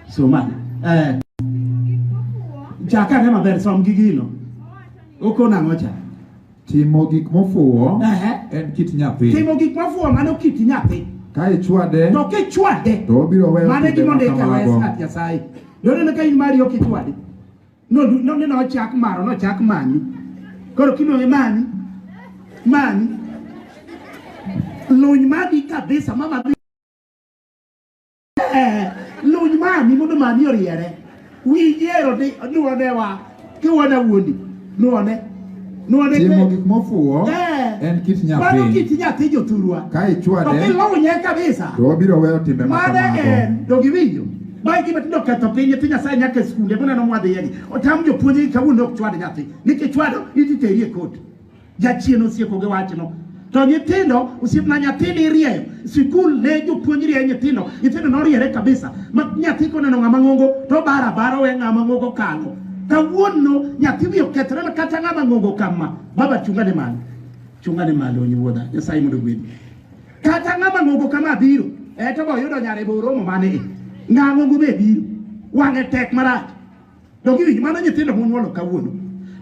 Soma. Eh. Chaka ne maber som gi gino. Okon ang'o cha? Timo gik mofuwo Ehe. en kit nyathi. Timo gik mofuwo mano kit nyathi. Ka ichwade To kichwade to obiro weyo mano e timbe gima ma ondiko e wes kamago. ng'at Nyasaye. Doneno ka in mari ok ichwade. No no no nochak maro nochak manyi. Koro kiluonge manyi. Manyi. Luny magi kabisa mama dhi Eh, luny mami mondo mami oriere. Winyiero ni nuonewa kiwona wuondi. Nuone. Nuone. Timo gik mofuwo Eh. en kit Mano nyathi. kit nyathi jothurwa. Ka To ichwade kilunye kabisa. to obiro weyo timbe ma Mane kamago. en to giwinjo. Mae gima tindo ketho piny nyithi Nyasaye nyaka e skunde moneno mwadhiyegi. Otam jopuonj gi kawuono ok chwad nyathi. Nikech chwado idhi teri e kot. Jachien osieko gi wachno. To nyithindo, osiepna nyathini irieyo. Sikul ne jopuonj rieyo nyithindo. Nyithindo noriere kabisa. Ma nyathi koneno ng'ama ng'ongo to bara bara owe ng'ama ng'ongo kalo. Kawuono nyathi wiye okethore ma kata ng'ama ng'ongo kama. Baba chungane malo. Chungane malo wuoda. Nyasaye mondo ogwedhi. Kata ng'ama ng'ongo kama biro, eh to boyudo nyare bo romo mane e. Ng'a ng'ongo be biro. Wang'e tek marach. Donge iwinjo mano nyithindo munyuolo kawuono.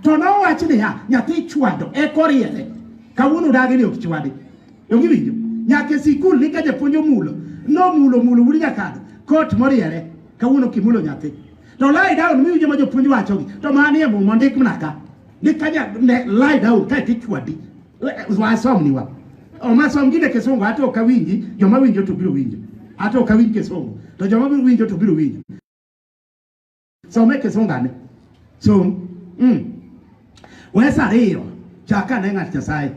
To nowach niya, nyathi chwado eka oriere. Kawuono dagi ni ok chwadi. Donge iwinjo? Nyaka e sikul ni ka japuonj omulo, nomulo mulo wuod nyakado, kot moriere. Kawuono kimulo nyathi. To lie down miwinjo ma jopuonj wachogi. To mani e muma ondik mana ka. Ndik ka ne lie down kae to ichwadi. Wasomniwa. Oma som gine kisungu hata ok awinji, joma winjo to biro winjo. Hata ok awinj kisungu, to joma winjo to biro winjo. Some kisungu ane. Som. Wes ariyo. Chak ane ng'at Nyasaye.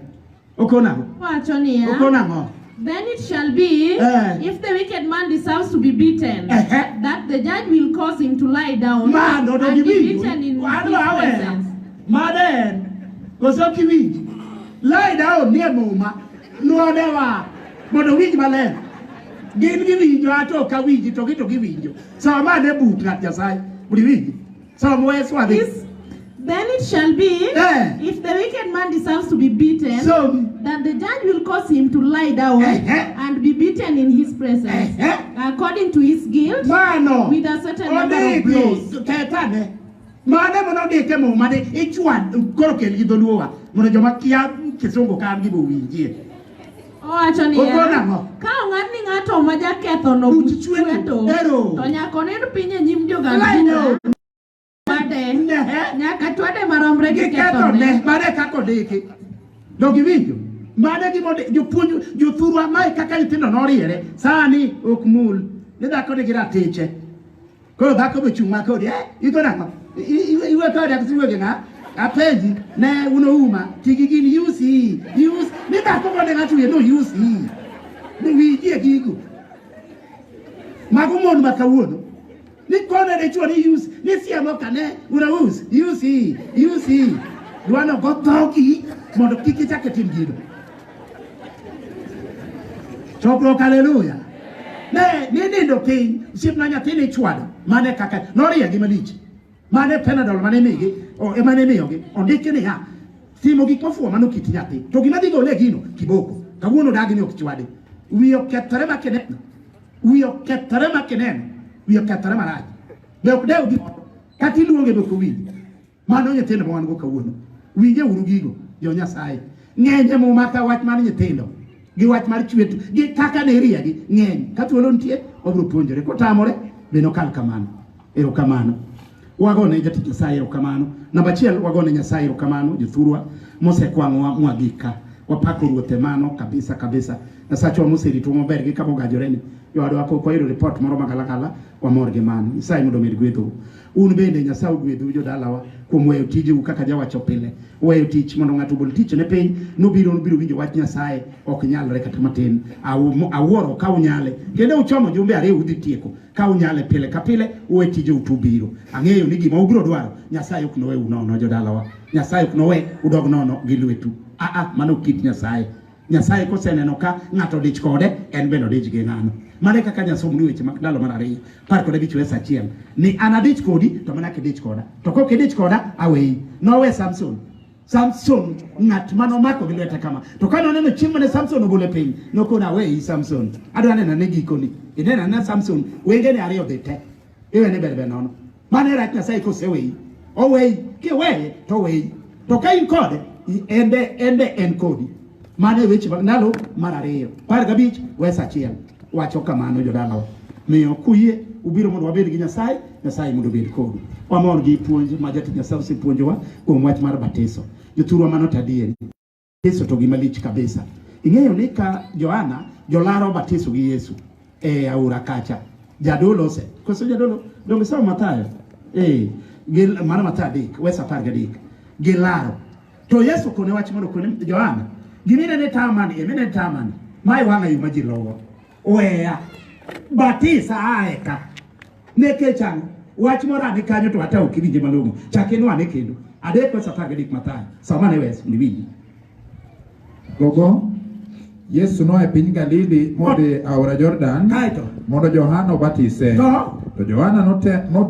Okon ang'o? Wacho niya, Okon ang'o? Then it shall be, Eh. if the wicked man deserves to be beaten, Ehe. that the judge will cause him to lie down Mano to and be giwinjo. beaten in his Wadwa awera. presence. Mano en. Koso ok iwinj? Lie down nie muma. Nuonewa. Mondo winj maler. Gin giwinjo ato ok awinji to gi to giwinjo. Sama ane buk ng'at Nyasaye. Mondo iwinji. Som wes wadhi. This, then it shall be, Eh. if the wicked man deserves to be beaten, Som. that the judge will cause him to lie down Eh-eh. and be beaten in his presence, Eh-eh. according to his guilt, Mano. with a certain number of Ondiki. blows. Ketane. Mano ema nondike muma ni ichwad koro kel gi dholuowa mondo joma kia kisungu ka an gi bo winjie. Owacho Okon niya, ang'o? ka ong'ad ni ng'ato ma jakethono Buch buch chweto. chweto, Ero. to nyaka onind piny e nyim jogam Lie bura down. chwade. Nehe. Nyaka chwade maromre gi Gikethone. kethone. Mano e kaka ondiki. Donge iwinjo? Mano e gima ondi- jopuonj jothurwa mae kaka nyithindo noriere. Sani ok mul. Ni dhako nigi ratiche. Koro dhako be chung' ma kodi, eh, iko nang'o? Iwe kode koso iwe gi ng'a? Apenji, ne un ouma, ti gi gini, use, use. Ni dhako gone ng'ato wiye, no use. Ni winjie gigo. Mago mon ma kawuono. Ni kone dichuo ni use, ni siemo ka ne, una use, use, use. Dwano go dhogi mondo kik ichak itim gino. Chokruok haleluya. Ne ni nindo piny, osiepna nyathini ichwado. Mane kaka noriegi malich. Mane Panadol mane migi, o ema ne miyogi. Ondiki niya, timo gik mofuwo mano kit nyathi. To gima dhi gole e gino, kiboko. Kawuono dagi ni ok chwade. Wiye okethore ma kineno. Wiye okethore ma kineno. Wiye okethore marach. Be ok dew gimoro. Kata iluonge be ok owinj. Mano nyithindo ma wan go kawuono. Winje uru gigo, jo Nyasaye. Ng'eny e muma ka wach mar nyithindo gi wach mar chweto gi kaka ne iriegi ng'eny. Ka thuolo nitie, wabiro puonjore. Kotamore, be nokal kamano. Erokamano. Wagone jatich Nyasaye erokamano. Namba achiel, wagone Nyasaye erokamano, jothurwa mosekwang'owa mwagik ka. Wapako Ruoth e mano kabisa kabisa. Nyasachwa moseritwa maber gi kama ogajore ni. Jowadwa pok wayudo ripot moro magalagala, wamor gi mano. Nyasaye mondo omed gwedhou. Un bende Nyasaye ogwedhu jodalawa kuom weyo tijeu kaka jawacho pile. Weyo tich mondo ng'ato obol tichne piny nobiro nobiro winjo wach Nyasaye ok nyalre kata matin. Awuoro ka unyale. Kendo uchomo jumbe ariyo udhi tieko ka unyale pile ka pile uwe tijeu to ubiro. Ang'eyo ni gima ubiro dwaro Nyasaye ok noweu nono jodalawa. Nyasaye ok nowe udog nono gi lwetu. Aa, mano kit Nyasaye. Nyasaye koseneno ka ng'ato odich kode, en bende odich gi ng'ano. Mano e kaka nyasom ni weche mag ndalo mar ariyo, 15 wes achiel, ni an adich kodi to mana kidich koda. To kok idich koda, aweyi. Nowe Samson. Samson ng'at mane omako gi lwete kama. To kane oneno chieng' mane Samson ogole piny, nokone aweyi Samson. Adwa neno ane gikoni. Ineno anena Samson, wengene ariyo dhi te. Iwe ni ber ber nono. Mano e rach Nyasaye koseweyi. Oweyi, kiweye to oweyi. To ka in kode, ende ende en kodi. Mano e weche mag ndalo mar ariyo. 15 wes 1 wacho kamano jodalawa. Miyo kuyie ubiro mondo wabed gi Nyasaye, Nyasaye mondo obed kodu. Wamor gi puonj ma jatich Nyasaye osepuonjowa kuom wach mar batiso. Jothurwa mano to adieri. Yesu to gima lich kabisa. Ing'eyo ni ka Johana jolaro batiso gi Yesu e aora kacha. Jadolo ose. Koso jadolo donge somo Mathayo? Eh, gi mano Mathayo 3, wes 13. Gilaro. To Yesu kone wach mondo kone Johana. Gimine ne tamani, emine ne tamani. Mae wang'a yo ma ji luwo. Weya. Batisa ae ka. Nikech ang'o? Wach moro ane kanyo to hata ok iwinje malong'o. Chak inwane kendo. 3 wes 13 Mathayo. Som ane wes mondo iwinji. Gogo Yesu noa e piny Galili modhi aora Jordan Kaeto. mondo Johana obatise. To To Johana notemo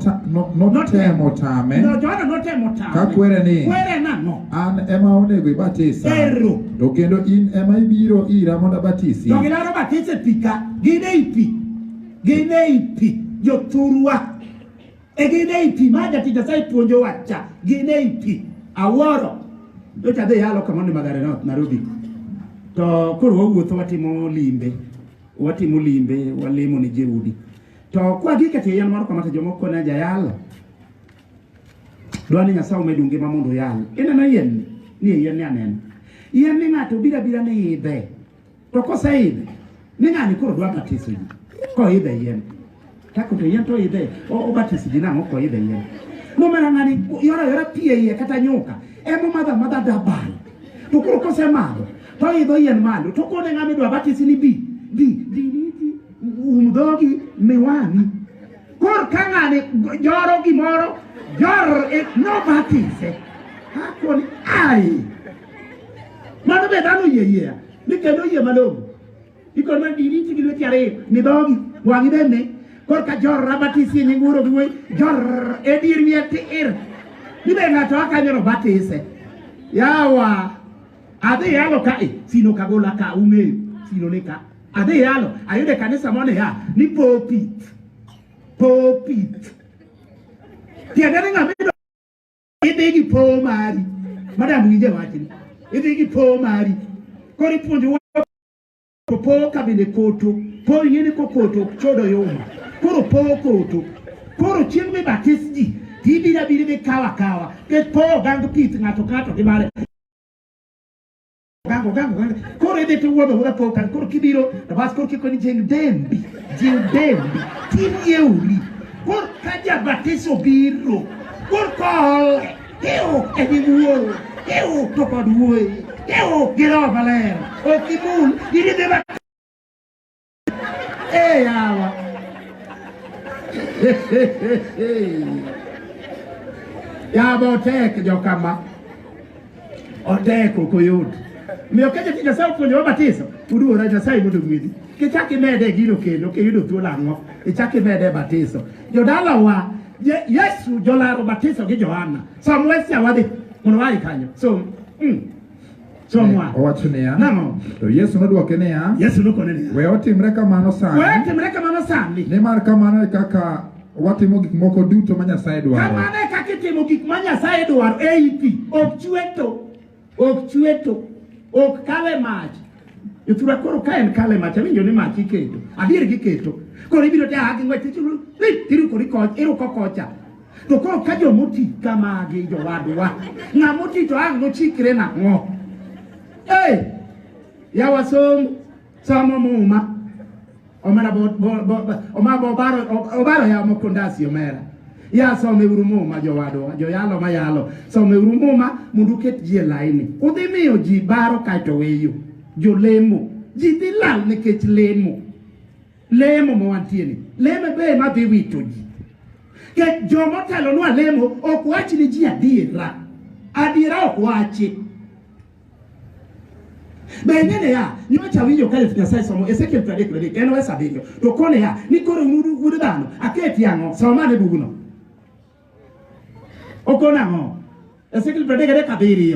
tame No, Johana notemo tame. Ka kwere ni- Kwere nang'o? an ema onego ibatisa. Ero. To kendo in ema ibiro ira mondo abatisi. To gilaro batise pi ka. Gin ei pi. Gin ei pi. Jothurwa. E gin ei pi. Ma jatich Nyasaye puonjowa cha. Gin ei pi. Awuoro. Nyocha adhi yalo kamoro ni Mathare North, Nairobi. To koro wawuotho watimo limbe. Watimo limbe, walemo ne ji e udi. To kwa gik e tie yien moro kama to jomoko kone jayalo. Dwa ni Nyasaye omedu ngima mondo uyal. Ineno yien ni? Ni yien ni aneno. Yien ni ng'ato biro abira ni idhe. To koseidhe, ni ng'ani koro dwa batiso ji. Koidhe yien. Tako to yien to idhe, obatiso ji nang'o koidhe yien. Nomera ng'ani yora yora pi e iye kata nyuka. Ema omadho amadha dabal. To koro kosemadho, to oidho yien malo. To kone ng'ama idwa batisi ni bi, bi, bi, bi, um dhogi, mi wang'i. Kor ka ng'ani joro gimoro, jor e, nobatise. Akoni, ai. Mano be dhano oyie yiea. Ni kendo oyie malong'o. Ikon mana diriti gi lweti ariyo, mi dhogi, wang'i be mi. Kor ka jor abatisi e nying wuoro gi wuoyi, jor e dier wiye tir. Ni be ng'ato a kanyo no batise. Yawa, adhi yalo ka e, sino kagola ka ung'eyo, sino ni ka. Adhi yalo, ayudo e kanisa moro niya, ni pulpit. Pulpit. Tiende ni ng'ama idwa idhi gi po mari. Madam winje wachni. Idhi gi po mari. Koro ipuonjo to po ka bende koto. Po ing'e ni kokoto ok chodo yuma. Koro po koto. Koro chieng' mibatis ji, tibiro abira idhi kawo akawa. Nikech po ogang pith ng'ato ka ng'ato gi mare. Ogang, ogang, ogang. Koro idhi tiwuodho wuodha po kan. Koro kibiro, to bas koro kikoni jiw dembi, jiw dembi, tirieuri. Koro ka jabatiso biro, koro koole, iu e nying wuoro, iu to kod wuoyi, iu gi Roho Maler. Ok imul, in idhi ba Eh, yawa. Yawa otek jokama. Otek ok oyot. Miyo ka jatich Nyasaye opuonjowa batiso, uduora Nyasaye mondo ogwedhi. Kichak imede e gino kendo kiyudo thuolo ang'o? Ichak imede e batiso. Jodalawa, Yesu jolaro batiso gi Johana. Som wesia wadhi mondo wahi kanyo. Som. Somwa. Owacho niya. Nang'o? To Yesu nodwoke niya, Yesu nokone niya. we otimre kamano sani, We timre kamano sani. nimar kamano e kaka watimo gik moko duto ma Nyasaye dwaro. Kamano e kaka itimo gik ma Nyasaye dwaro ei pi. Ok chweto. Ok chweto. Ok kale mach. Jothurwa koro ka en kale mach, awinjo ni mach iketo. Adier giketo. Koro ibiro te aa gi ng'wech tirukori kocha, iruko kocha. To koro ka jomoti kamagi jowadwa, ng'ama oti to ang' nochikre nang'o? Ei, yawa som, somo muma. Omera bo, bo, bo, oma bo obaro, obaro yawa moko ndasi omera. Ya some uru muma jowadwa, joyalo mayalo. Some uru muma mondo uket ji e laini. Udhi miyo ji baro kaeto weyo. Jolemo. Ji dhi lal nikech lemo. Lemo ma wantie ni. Lemo be ema dhi wito ji. Nikech joma otelonwa lemo ok wach ni ji adiera. Adiera ok wachi. Be ing'e niya, nyocha awinjo ka jatich Nyasaye somo Ezekiel 33, en wes 7, to kone ya, ni koro wuod dhano, aketi ang'o? Som ane bugno. Okon ang'o? Ezekiel 33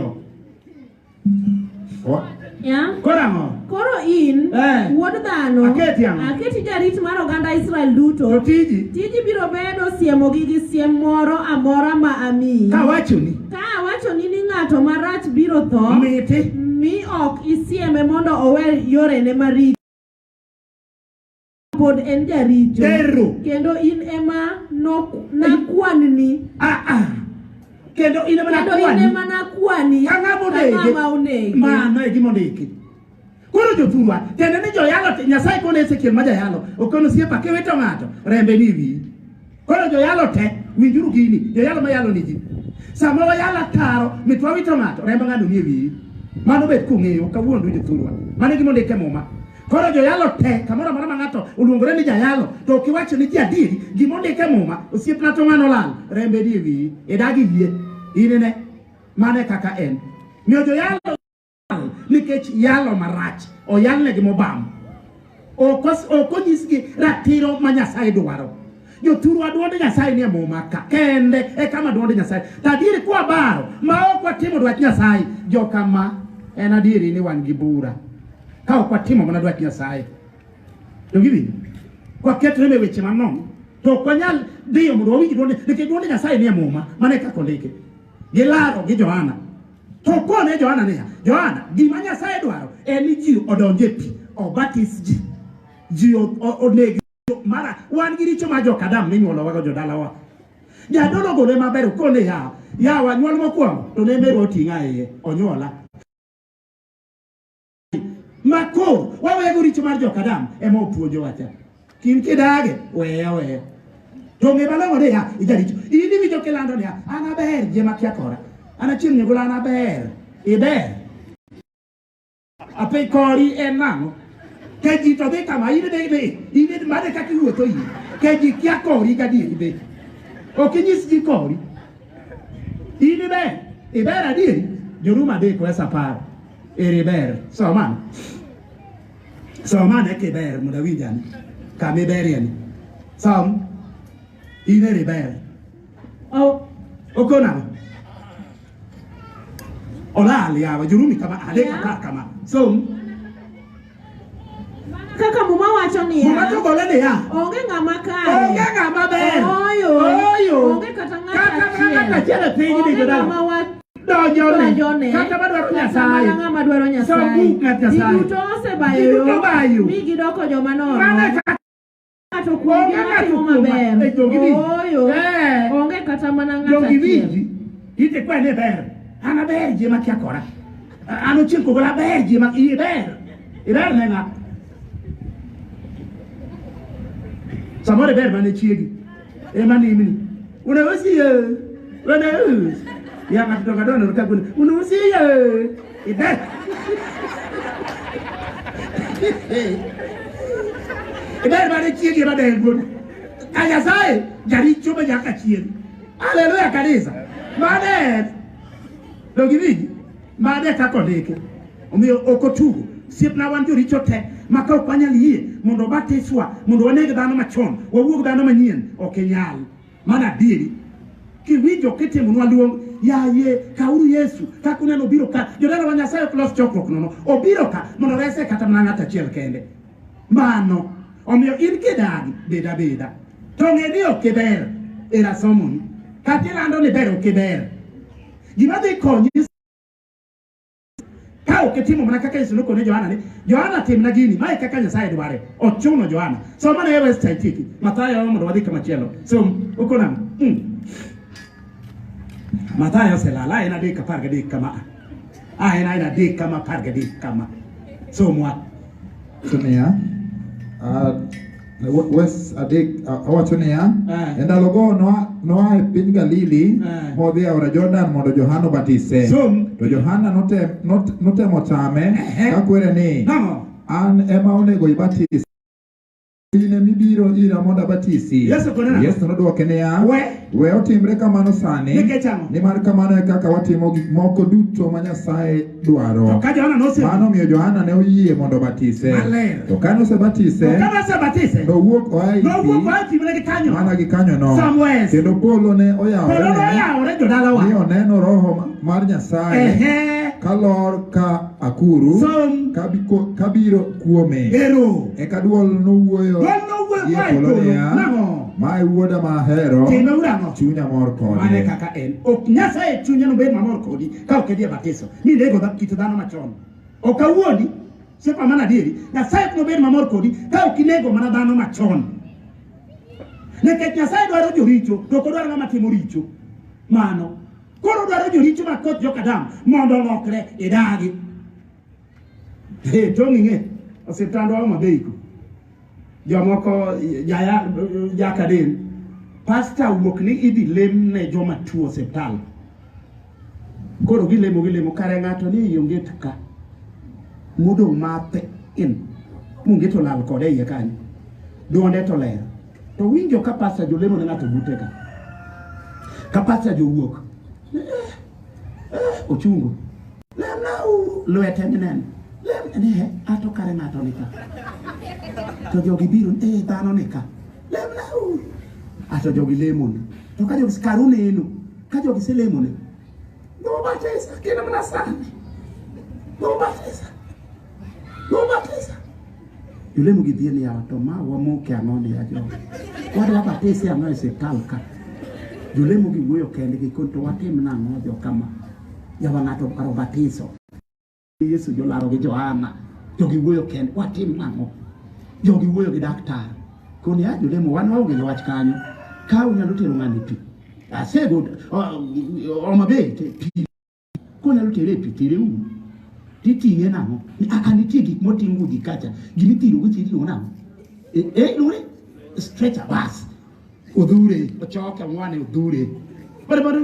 7. Ya. Koro ang'o? Koro in, Eh. wuod dhano, Aketi ang'o? aketi jarit mar oganda Israel duto. To tiji Tiji biro bedo siemogi gi siem moro amora ma amiyi. kawachoni Ka awachoni ni ng'ato marach biro tho, miti mi ok isieme mondo owe yorene maricho, pod en jaricho. Ero. Kendo in ema nakwanni. Ah, ah. Kendo in ema Kendo in nakwani. ema nakwani Ka ng'ama ka onege. ng'ama onege. Mano e gima ondiki. Koro jothurwa, tiende ni joyalo, Nyasaye kone Ezekiel ma jayalo, okono osiepa kiwito ng'ato, rembe ni e wiyi. Koro joyalo te, winjuru gini, joyalo mayalo ni ji. Sama wayalo ataro, mit wawito ng'ato, remb ng'ano ni e wiyi. Mano bed kung'eyo, kawuondu jothurwa. Mano e gima ondik e Muma. Koro joyalo te, kamoro amora ma ng'ato oluongore ni jayalo, to ok iwacho ni ji adieri, gima ondik e Muma, osiepna to ng'ano lal, rembe ni e wiyi. Idagi yie, in ine, mano e kaka en. Miyo joyalo nikech yalo marach oyalnegi mobam ok onyisgi ratiro ma Nyasaye dwaro. Jothurwa duond Nyasaye nie Muma ka kende e kama duond Nyasaye. To adieri kwabaro ma ok watimo dwach Nyasaye, jokama en adieri ni wan gi bura ka ok watimo mana dwach Nyasaye. To giwinjo? Kwaketore e weche manono to ok wanyal dhiyo mondo wawinj duond nikech duond Nyasaye nie Muma mana e kaka ondike. Gilaro gi Johana. To kone Johana niya, Johana, gima Nyasaye dwaro en ni ji odonj e pi, obatis ji. Ji oneg mara wan gi richo ma joka Adam minyuolowago jodalawa. Jadolo gole maber kone ya, yawa nyuol mokwongo to ne merwa oting'a iye, onyuola. Ma koro wawego richo mar joka Adam ema opuonjowa cha. Kin kidage, weye aweya. To ng'e malong'o niya, ijaricho. In iwinjo kilando niya, an aber, ji ema kia kora. An achieng' nyugola an aber. Iber. Ape kori en nang'o? Ke ji to dhi kama, in be be, in mane kaka iwuotho in. Ke ji kia kori gadieri be. Ok inyis ji kori. In iber. Iber adieri. Joruma 3 wes 10. Ere ber. Soma. Soma ane kiber mondo awinj ane. Kama iberie ni. Som. In ere ber. Okona. Olal yawa Jorumi kama 3 10 kama. Som. Kaka Muma wacho niya, Muma to gole niya. onge ng'ama kare. Onge ng'ama ber. Ooyo. Ooyo. Onge kata ng'ato Kata mana ng'ato achiel e piny ni Onge jodala. ng'ama Donjone. donjone. Kata madwaro Kata Nyasaye. mana ng'ama dwaro Som Nyasaye. buk ng'at Nyasaye. Ji duto osebayo Ji duto yo, obayo. mi gidoko joma nono. Mano e kaka Ng'ato kuomgi Onge ng'ato matimo kuomwa. maber. Eh, jogi winji. Ooyo. Eh. Onge kata mana ng'ato Jogi achiel. winji. Ite kwa ne ber. An aber ji ema kia kora. An ochieng' kogola aber ji ema iber. Iber ne ng'a? Samoro iber mana chiegi. Ema nimni. Unausi ye. Unausi. Ya ng'ato to kadono ka gune. Unausi ye. Iber. Iber mana chiegi ema ber wuod. Ka Nyasaye jaricho ma nyaka chieng'. Haleluya kanisa. Mano en. Donge iwinji? Mano e kaka ondiki. Omiyo ok otugo. Osiepna wan joricho te ma ka ok wanyal yie mondo obatiswa mondo waneg dhano machon wawuog dhano manyien ok inyal. Mano adieri. Kiwinjo kitimonwa luong, yaye kauru Yesu kaka uneno obiro ka. Jodala wa Nyasaye ok los chokruok nono. Obiro ka mondo orese kata mana ng'ato achiel kende. Mano. Omiyo in kidagi, bed abeda. To ng'e ni ok iber. Era somoni. Kata ilando ni ber ok iber. Gima dhi konyi ka ok itimo mana kaka Yesu nokone Johana ni Johana timna gini, mae kaka Nyasaye dware. Ochuno Johana. Soma ne West Taitiki. Mathayo mondo wadhi kamachielo. Som okona. Mathayo oselal, a en 3 13 kama. A en 3 kama 13 kama. Somwa. Niya, wes 3 awacho niya, Eh. e ndalogo noa e piny Galili modhi e aora Jordan mondo Johana obatise. Som. To Johana notemo tame kakwere ni, Nang'o? an ema onego ibatisi. In ema ibiro ira mondo abatisi. Yesu kone nang'o? Yesu nodwoke niya, We. we otimre kamano sani, Nikech ang'o? nimar kamano e kaka watimo gik moko duto ma Nyasaye dwaro. To ka Johana nose Mano omiyo Johana ne oyie mondo obatise. Maler. To kane osebatise, To kane osebatise, nowuok oa ei nowuok pi, oa e pi mana gi kanyo. mana gi kanyono. Somewhere. Kendo polo ne oyawore Polo ne, noyawore jodalawa. mi oneno Roho mar Nyasaye Ehe. Kalor ka akuru Som. Kabiro kuome. Ero. Eka dwol nowuoyo Dwol nowuoyo gie koa e polo polo. niya, Nang'o? Ma e wuoda ma ahero, Timeuru ang'o? chunya mor Mane kode. kaka en. Ok Nyasaye chunye nobed mamor kodi ka ok idhi e batiso. Minego kit dhano machon. Ok awuondi, siepa mana adieri. Nyasaye ok nobed mamor kodi ka ok inego mana dhano machon. Nikech Nyasaye dwaro joricho, to ok odwar ng'ama timo richo. Mano. Koro odwaro joricho ma koth joka Adam mondo olokre idagi. Hey, tong' ing'e, osiptandwa Homa Bay ko. Jomoko jaya jakadin. Pasta wuok ni idhi lem ne joma tuo osiptal. Koro gilemo gilemo kare ng'ato ni ei onget ka. Modong' mathin. Monget olal kode iye kanyo. Duonde to ler. To winjo ka pasta jolemo ne ng'ato bute ka. Ka pasta jowuok. Ochungo. Lemna uru lwete mineno. Lem ne ato kare ng'ato ni ka. To jogi biro dhano ni ka. Lemna uru. Ato jogi lemone. To ka jogi karu neno. Ka jogi selemone. Nobatisa kendo mana sani. Nobatisa. Nobatisa. Jolemo gi dhie niya to ma wamoke ang'o ni ya jogi. Wadwa batise ang'o e osiptal ka. Jolemo gi wuoyo kendgi kon to watim nang'o jo kama. Yawa ng'ato dwaro batiso. Yesu jolaro gi Johana. Jogi wuoyo kend watim nang'o. Jogi wuoyo gi daktar. Koni ya jolemo wan waonge gi wach kanyo. Ka unyalo tero ng'ani pi. Asego Homa Bay pi. Konyalo tere e pi tere uru. Titing'e nang'o? A nitie gik moting'o ji kacha. Gimithiro go iluongo nang'o? Iluongo ni stretcher bus. Odhure, ochoke ng'wane odhure. Bare bare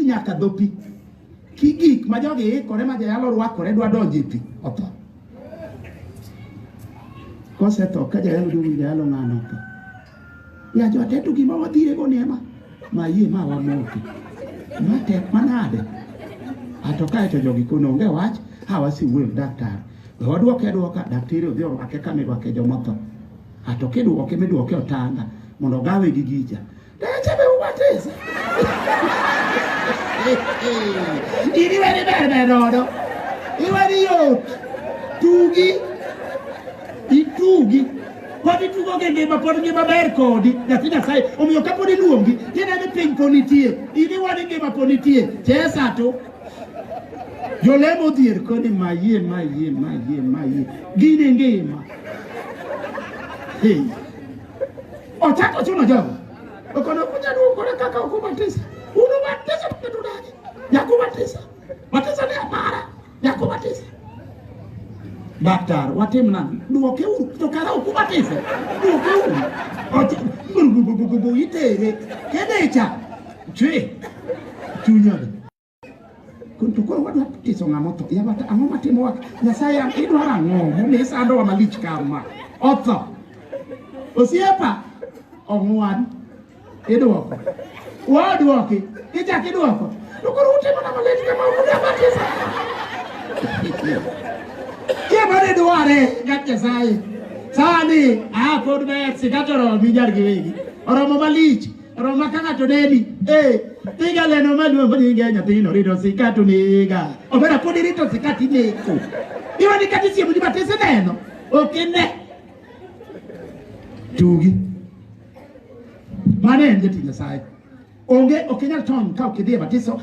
nyaka dho pi. Ki gik ma jogi ikore ma jayalo rwakore dwa donjo e pi, otho. Kosetho ka jayalo duogo jayalo ng'ano otho. Ya joteto gima wadhire go ni ema ma yie ma wamoki. Ma tek manade. Ato kae to jogi kono onge wach, ha wasewuoyo gi daktar. We waduoke aduoka, daktari odhi orwake kama irwake jomotho. Ato kidwoke midwoke otanda mondo ogawe gi gicha. Deche be ubatisa. In iweni ber ber nono. Iweni yot. Tugi. Itugi. Pod itugo gi ngima, pod ngima ber kodi. Nyathi Nyasaye. Omiyo kapod iluongi, tineno piny pod nitie. In iwani ngima pod nitie. Chesa to. Jolemo odhier koni mayie, mayie, mayie, mayie. Gini ngima. Hey. Ochako chuno jogo. Okono kunyalo kore kaka ok ubatisa. Un ubatisa to udagi. Nyaka ubatisa. Batisa ni amara. Nyaka ubatisa. Daktar, watim nang'o? Duoke uru. To kara ok ubatise. Duoke uru. Oche, burububububu itere. Kedecha. Chwe. Chunya. To koro wadwa tiso ng'ama otho. Yawa to ang'o matimo wa? Nyasaye idwaro ang'o? Momiyo isandowa malich kama. Otho. Osiepa ong'wan. Idwoko. Wadwoki. Ichak idwoko. To koro utimo na malit kama ok udwa batisa. Kia mane dware ng'at Nyasaye. Sani, pod ber sika to oromi jar gi wegi. Oromo malich. Oromo ka ng'ato neni. Tiga leno maluongo nyinge nyathino rito sika to nega. Omera pod irito sika tineko. Iwe ni kata isiemo ji batise neno. Ok ine. Tugi. Mano en jatich Nyasaye. Onge ok inyal tony ka ok idhi e batiso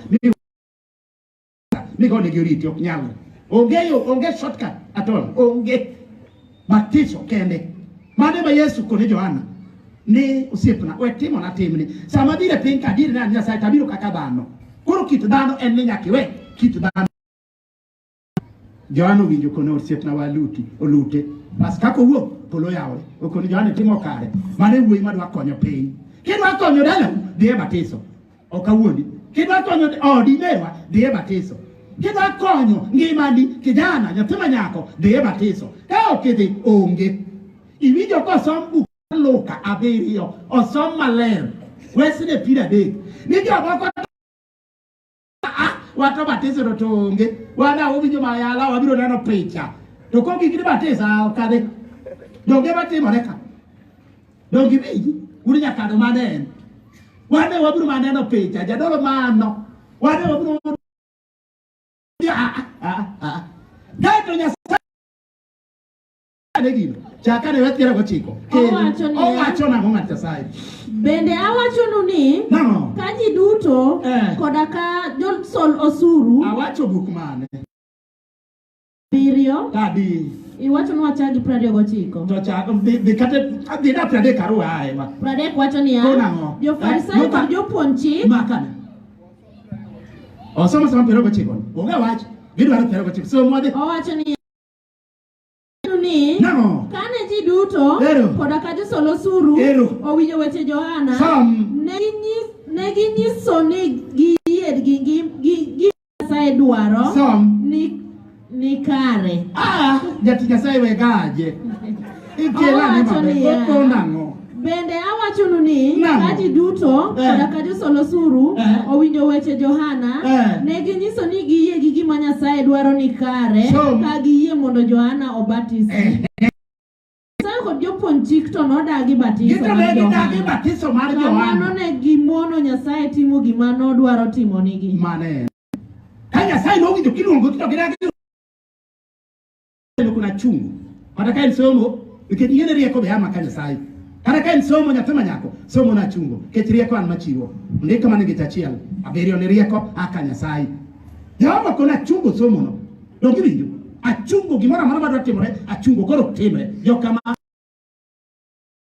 migone gi oriti ok nyal. Onge yo, onge shortcut at all. Onge batiso kende. Mano ema Yesu kone Johana ni osiepna we timona timni. Sama abiro e piny ka adier ni an Nyasaye to abiro kaka dhano. Koro kit dhano en ni nyaka iwe kit dhano. Johana owinjo kono osiepna waluti olute. Bas kaka owuok polo oyawore. Okoni Johana timo kare. Mano e wuoyi madwa konyo piny. Kidwa konyo dalau dhi e batiso. Ok awuondi. Kidwa konyo odi merwa dhi e batiso. Kidwa konyo ngimani kijana nyathi ma nyako dhi e batiso. Ka ok idhi onge. Iwinjo kosom buk Luka 7 osom maler. Wesne 30. Ni jomoko wato batiso to onge. Wana owinjo mayala wabiro neno picha. To kogik ni batisa ok adhi. Donge matimore ka? Donge iwinji? Un nyakado mane en? Wane wabiro maneno picha, jadolo mano. Wane wabiro ane gino. Chak ane weth piero gochiko. Kel. Owacho niya. Owacho nang'o ng'at Nyasaye? Bende awachonu ni Nang'o? ka ji duto Eh. koda ka josol osuru Awacho buk mane? abiriyo Kadi. iwachonwa wachak gi 29. To chak dhi dhi kata dhi da 30 aruwa ae ma. 30 wacho niya, Koro nang'o? Jo-Farisai Eh, kod jopuonj chik Makane. Osomo sama 29. Onge wach. Gidwaro 29. Som wadhi. owacho niya ni Nang'o? kane ji duto Ero. koda ka josol osuru Ero. owinjo weche Johana Som. ne ginyiso ni giyie gi gi Nyasaye dwaro Som. ni kare. Ah, jatich Nyasaye we gaje. Ikela ne Owacho maber. niya. Oko nang'o? Bende awachonu ni Nang'o? ka ji duto Eh. koda ka josol osuru Eh. owinjo weche Johana Eh. ne ginyiso ni giyie gi gima Nyasaye dwaro ni kare Som. ka giyie mondo Johana obatisgi. Eh. Nyasaye kod jopuonj chik to nodagi batiso Gito mar ne gidagi Johana. batiso mar Kamano Johana. ne gimono Nyasaye timo gima nodwaro timonigi. Mane. Ka Nyasaye nowinjo kiluongo to gidagi kuna chungu. Kata ka en somo, nikech ing'e ni rieko be a maka Nyasaye. Kata ka en somo nyathi ma nyako, somo na chungo. Nikech rieko an machiwo. Ndiko mana ngeche achiel. Abiriyo ni rieko a ka Nyasaye. Jehova kona achungo somono. Donge iwinjo? Achungo gimoro amora madwa timore, achungo koro ok timre. Jokama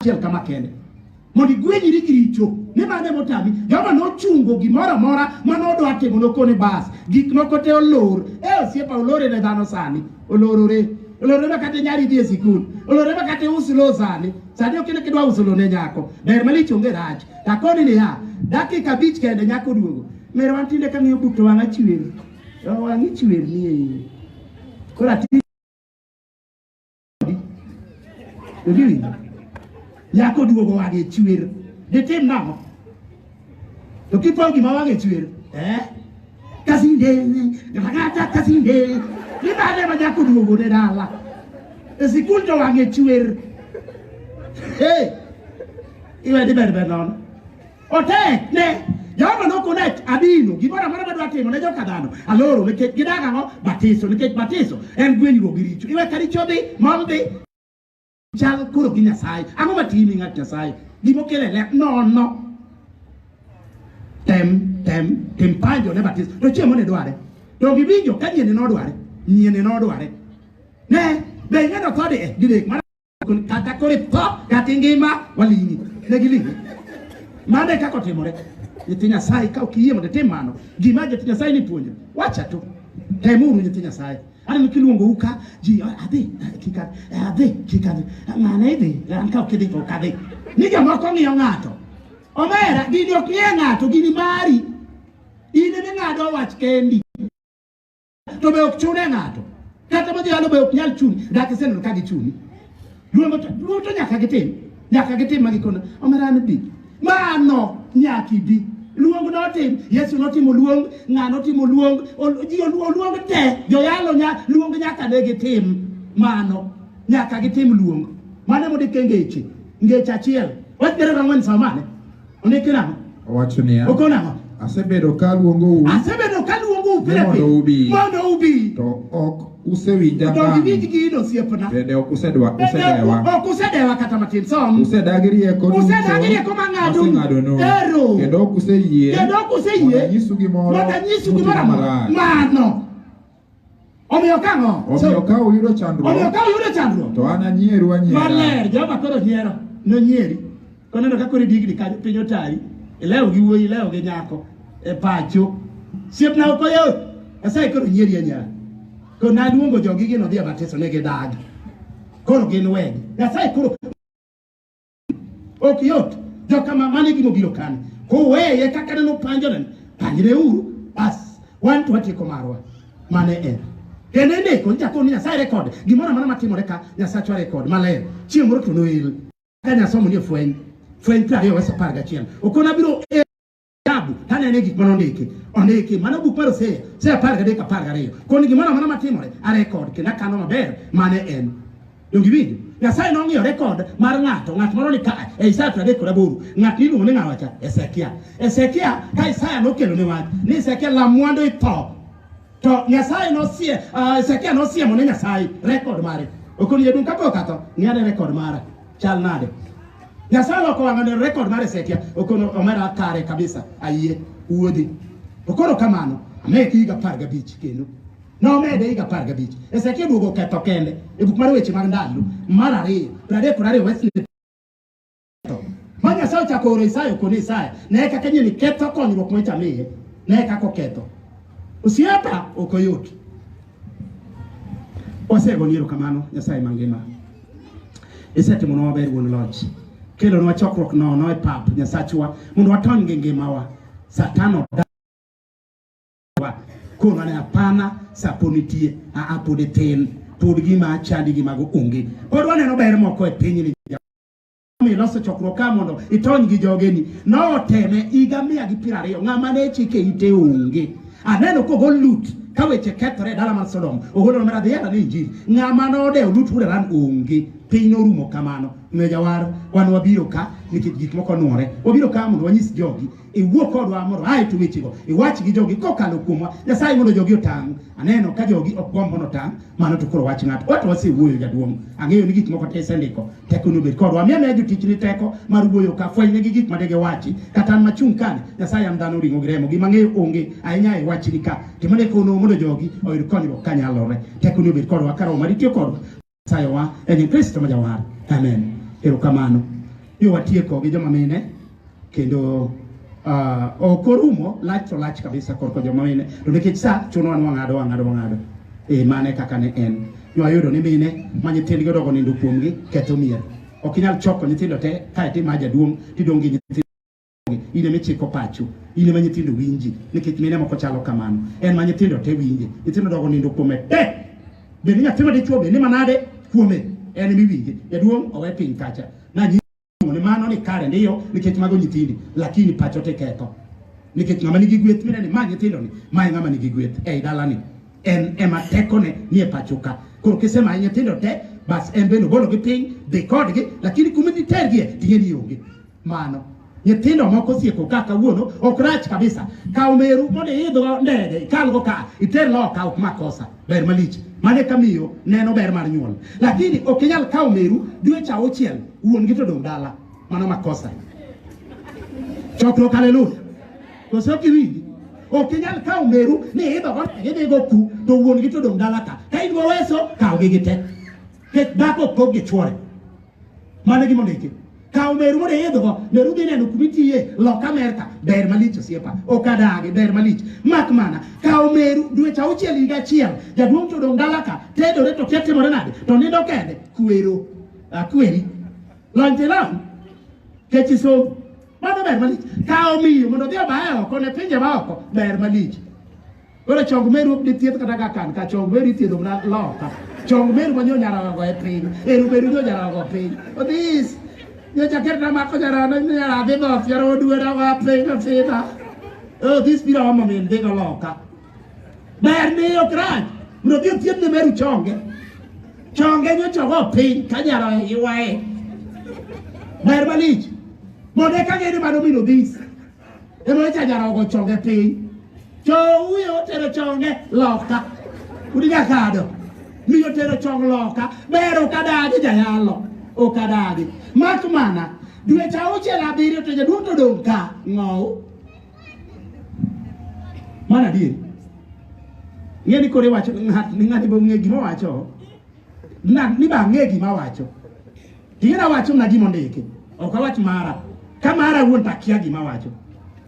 achiel kama kende. Mondo igwenyri gi richo, ni mano emotami. Jehova nochungo gimoro amora manodwa timo nokone bas. Gik moko te olor. E osiepa olore ne dhano sani. Olorore. Olorore ma kata nyari dhi e sikul. Olorore ma kata ius lo sani. Sani ok kidwa uso lo ne nyako. Ber malich onge rach. Takoni niya, dakika 5 kende nyako duogo. Mer wan tinde kang'iyo buk to wang'a chwer. Wang'i chwer ni e. Koro ati Iwinjo? Nyako duogo wang'e chwer. Ditim nang'o? To kipo gima wang'e chwer, eh? Kasinde, ragata kasinde. Ni bade ma nyako duogo ne dala. E sikul to wang'e chwer. Hey! Iwe di ber ber nono. Otek ne Jehova nokone abino gimoro amora madwa timo ne joka dhano aloro nikech gidag ang'o batiso nikech batiso en gwenyruok gi richo iwe ka richo dhi mol dhi chal koro gi Nyasaye ang'o matimi ng'at Nyasaye gimokelo e ler nono tem tem tim panjo ne batiso to chiemo ne dware to giwinjo ka nyieni nodware nyieni nodware ne be ing'eyo tho di e didek mana kata koro itho kata ingima waling'i ne giling'i mano e kaka otimore nyithi Nyasaye ka ok iyie mondo itim mano gima jotich Nyasaye ni puonjo wacha to temuru nyithi Nyasaye aneno kiluongou ka ji adhi kik adhi kik adhi ng'ane idhi an ka ok idhi to ok adhi ni jomoko ng'iyo ng'ato omera gini ok ng'iye ng'ato gini mari in ema ing'ado wach kendi to be ok chune ng'ato kata ma jalo be ok nyal chuni dak iseneno ka gichuni luongo to nyaka gitim nyaka gitim ma gikona omera an bi mano nyaka ibi luong notim Yesu notimo luong ng'a notimo luong ji oluong te joyalo luong nyaka ne gitim mano nyaka gitim luong mano mondike ngeche ngeche achiel wach 24 sama mane ondike nang'o Owacho niya, oko nang'o asebedo ka aluongou asebedo ka luongou pile Ni mondo pile ubi. mondo ubi to ok usewinja to giwinj ngang', gino osiepna bende ok usedewa. ok usedewa kata matin som Usedagi rieko duto Usedagi rieko mang'adonu. maseng'adonu, Ero. kendo ok useyie kendo ok useyie mondo anyisu gimoro mondo anyisu mutimo gimoro amora marach. mano omiyo kang'o Omiyo ka uyudo omiyo chandruok ka uyudo chandruok to an anyieru anyiera. maler Jehova koro nyiero nonyieri koneno ka koro idigni kanyo piny otari ilewo gi wuoyi ilewo gi nyako e pacho siepna ok oyot Nyasaye koro nyieri anyiera koro naluongo jogi gino dhi e batiso ne gidagi koro gin wegi Nyasaye koro ok yot jokama mano e gima obiro kani koweye kaka neno panjone panjreuru bas wan to watieko marwa mane en kendo indiko nichako ni Nyasaye rekod gimoro amora matimore ka Nyasachwa rekod maler chieng' moro to noel ka nyasomo ni e fweny fweny 20 wes 11 okona biro e kitabu tanene gik mane ondiki ondiki mano buk mar Hosea Hosea 13 12 koni gimoro amora matimore arekod kendo akano maber mane en Donge iwinjo? Nyasaye nong'iyo rekod mar ng'ato, ng'at moro ni ka e Isaya 38, ng'at miluongo ni ng'awa cha? Hezekia. Hezekia ka Isaya nokelo ne wach ni Hezekia lam mwandu itho. To Nyasaye nosie, Hezekia nosiemo ne Nyasaye rekod mare. Okoni jaduong' kapok atho, ng'i ane rekod mara. Chal nade? Nyasaye oloko wang'e oneno rekod mar Hezekia, okono omera kare kabisa, ayie, wuodhi. To koro kamano, amedi higa 15 kendo. Nomede higa 15. Hezekia oduogo oketho kende e buk mar weche mag ndalo mar 2, 32 Wesley ma Nyasaye ochako oro Isaya okone Isaya, ne kaka nyini ketho konyruok mocha miye, ne kaka oketho. Osiepa ok oyot. Wasegoni erokamano Nyasaye mangima. Isetimonwa maber wuon loch. Kelonwa chokruok nono e pap Nyasachwa mondo watony gi ngimawa. Satan odawa. Konwa ni hapana, sapo nitie, aa pod itin, pod gima chandi gi mago onge. Pod waneno ber moko e pinyni. Iloso chokruok ka mondo itony gi jogeni. Noteme higa 120, ng'ama ne chike ite onge. Aneno kogol Lut ka weche kethore e dala mar Sodom, ogolo mar adhi yalo ni injili. Ng'ama nodewo Lut wuod Haran onge. Piny norumo kamano. Omiyo jawar, wan wabiro ka nikech gik moko onwore. Wabiro ka mondo wanyis jogi, iwuo kodwa mondo ae to wechego, iwach gi jogi kokalo kuomwa. Nyasaye mondo jogi otang'. Aneno ka jogi ok gomb mondo otang', mano to koro wach ng'ato. Wato wasewuoyo jaduong'. Ang'eyo ni gik moko te isendiko. Teko ni obed kodwa. Miya miya jotichni teko mar wuoyo ka fwenynegi gik ma degiwachi. Kata an machung' kani, Nyasaye an dhano ring'o gi remo. Gima ang'eyo onge ahinya e wachni ka. Timane kono mondo jogi oyud konyruok kanyalore. Teko ni obed kodwa ka roho mari tiyo kodwa. Sayowa e nying Kristo ma jawar. Amen. Erokamano. Yo watieko gi joma mine kendo ok orumo lach to lach kabisa korka joma mine to nikech sa chunowa ni wang'ado wang'ado wang'ado. E mane kaka ne en. Wayudo ni mine ma nyithindgi odogo nindo kuomgi ketho mier. Ok inyal choko nyithindo te kae to ima jaduong' tidong' gi nyithindo in ema ichiko pacho, in ema nyithindo winji, nikech mine moko chalo kamano. En ma nyithindo te winje, nyithindo dogo nindo kuome te. Bed ni nyathi ma dichuo bed ni manade kuome, en ema iwinje. Jaduong' owe piny kacha. Nanyiso ni mano ni kare ndiyo nikech mago nyithindi, lakini pacho te ketho. Nikech ng'ama nigi gweth minene ma nyithindo ni, ma e ng'ama nigi gweth ei dalani. En ema tekone ni e pacho ka. Koro kisemaye nyithindo te, bas en bende ogologi piny, dhi kodgi, lakini kuma ditergie ting'e ni onge. Mano. Nyithindo moko osieko ka kawuono ok rach kabisa. Kaw meru mondo iidhgo ndege, ikalgo ka, iter loka ok makosa. Ber malich. Mano eka miyo neno ber mar nyuol. Lakini ok inyal kawo meru dweche 6 wuon gi to dong' dala. Mano makosa. Chokruok haleluya. Koso ok iwinji? Ok inyal kawo meru ni iidho go ndege idhigo ku to wuon gi to dong' dala ka. Ka in goweso, kawgi gi te. Nikech dhako ok pog gi chuore. Mano e gima ondiki. Kaw meru mondo iidhgo, meru dhi neno kuma itiye, loka Amerka, ber malich osiepa. Ok adagi, ber malich. Mak mana, kaw meru dweche 6 higa achiel, jaduong' to odong' dala ka, tedore to kia timore nade, to nindo kende, kwero. Akweri. Lony to ilony. Kech isomo. Mano ber malich. Kaw miyo mondo odhi obaye oko ne pinje ma oko, ber malich. Koro chong meru ok dithiedh kata ka kan ka chong meru ithiedho mana loka. Chong meru ma nyo nyarago e piny. Eru meru nyo nyarago piny. Odhis. Nyocha ketna mako nyarana nyara dhi dhoth nyara oduera wa piny othidha. Odhis biro omo min dhigo loka. Ber ni ok rach. Mondo odhi othiedh ne meru chonge. Chonge nyocha ogo piny ka nyara ywaye. Ber malich. Mondo eka ng'e ni mano min odhis. Ema cha nyara ogo chonge piny. Chouyo otero chonge loka. Udi nyakado. Miyo tero chong loka. Ber ok adagi jayalo. Ok adagi. Mak mana. Dweche 6 7 to jaduong' to dong' ka. Ng'ow. Mano adier. Ng'e ni koro iwacho ni ng'ani be ong'e gima owacho. Ni ba ang'e gima awacho. Ting'e awacho mana gima ondiki. Ok awach mara. Ka mara wuon to akia gima awacho.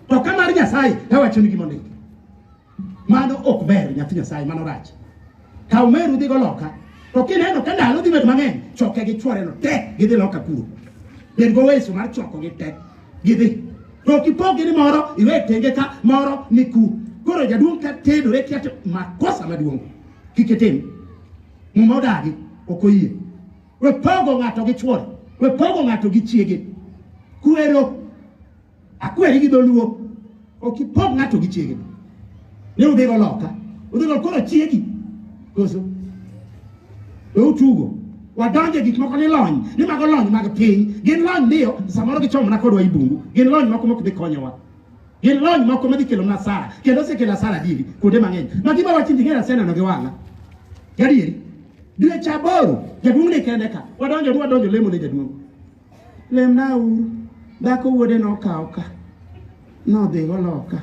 To ka mar Nyasaye to awacho ni gima ondiki. Mano ok ber nyathi Nyasaye, mano rach. Kaw meru dhigo loka. To kineno ka ndalo dhi bedo mang'eny, choke gi chworeno te gidhi loka kuro. Bed goweso mar chokogi te. Gidhi. To ok ipog gi ni moro iwe tenge ka moro ni ku. Koro jaduong' ka tedore kia to makosa maduong'. Kik itim. Muma odagi, ok oyie. We pogo ng'ato gi chuore, we pogo ng'ato gi chiege. Kwero, akweri gi dholuo, ok ipog ng'ato gi chiege. Ne udhigo loka, udhigo koro chiegi. Koso? We utugo. Wadonje gik moko ni lony, ni mago lony mag piny. Gin lony ndiyo, samoro gichomona kodwa i bungu. Gin lony moko mok dhi konyowa. Gin lony moko madhi kelo na hasara, kendo osekelo hasara adieri kuonde mang'eny. Ma gima wacho ni ing'eyo aseneno gi wang'a. Gadieri. Dweche 8 jaduong' ni kende ka. Wadonjo wadonjo lemo ne jaduong'. Lemna uru. Dhako wuode nokawo ka. Nodhi go loka.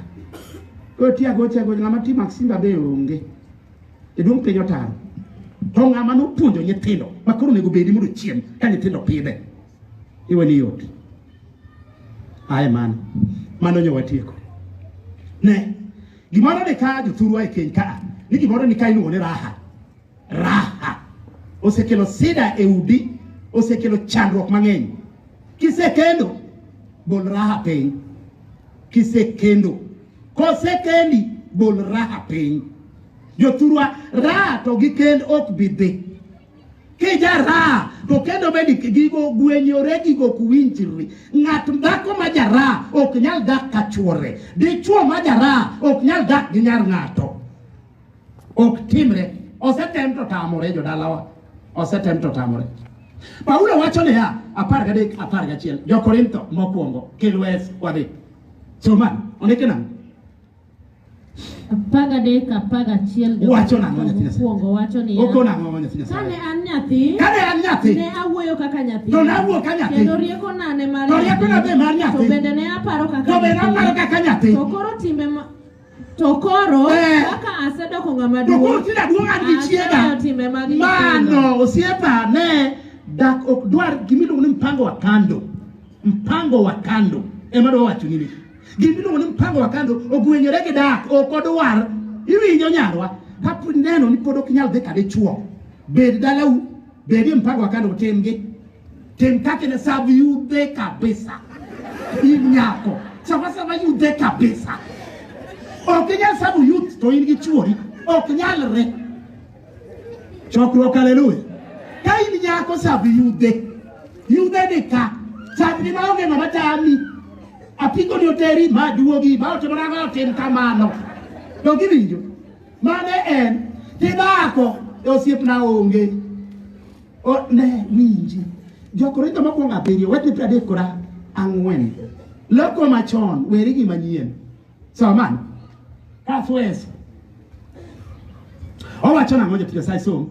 Koro tiago tiago ng'ama timo Simba be onge. Jaduong' piny otaro. To ng'ama nopuonjo nyithindo ma koro onego bedi mondo ochiem ka nyithindo pidhe. Iwe ni yot. Aye mano. Mano nyo watieko. Ne. Gimoro ni ka jothurwa e keny ka. Ni gimoro ni ka iluongo ni raha. Raha. Osekelo sida e udi. Osekelo chandruok mang'eny. Kisekendo, bol raha piny. Kisekendo. Kosekendi, bol raha piny. Jothurwa, raha to gi kend ok bi dhi. Kija raha to kendo bende gigo gwenyore gigo ok winjri. Ng'at dhako ma jaraha ok nyal dak ka chuore. Dichuo ma jaraha ok nyal dak gi nyar ng'ato. Ok timre. Osetem to tamore jodalawa. Osetem to tamore. Paulo wacho niya, 13 11 Jo-Korintho mokwongo kel wes wadhi. Soma, ondike nang'o? 13 11 Wacho nang'o nyathi Nyasaye? Mokwongo wacho niya. Oko nang'o nyathi Nyasaye? Kane an nyathi, Kane an nyathi, ne awuoyo kaka nyathi. To ne awuoyo ka nyathi. Kendo riekona ne mar To riekona be mar nyathi. To bende ne aparo kaka to bende nyathi. aparo kaka nyathi. To koro timbe ma To koro Eh. kaka asedoko ng'ama To koro duong'. tinde aduong' an gi chiega. Aseweyo timbe mag nyithindo. Mano osiepa ne dak ok dwar gimiluongo ni mpango wa kando. Mpango wa kando ema dwa wacho nini. Gimiluongo ni mpango wa kando ogwenyore gi dak ok odwar. Iwinjo nyarwa ka neno ni pod ok inyal dhi ka dichuo. Bed dalau, bed e mpango wa kando timgi. Tim kaka ne sab yudhe kabisa. In nyako, sama sama yudhe kabisa. Ok inyal sabo youth to in gi chuori. Ok nyalre. Chokruok haleluya. Ka in nyako sab yudhe. Yudhe ni ka. Sab ni maonge ng'ama tami. Apiko ni oteri ma duogi ma otimo nang'o otim kamano. To giwinjo. Mane en tidhako osiepna onge. O, ne winji. Jo-Korintho mokwongo 7 wetni 34. Loko machon weri gi manyien. Soma. Kaswes. Owacho nang'o jatich Nyasaye som?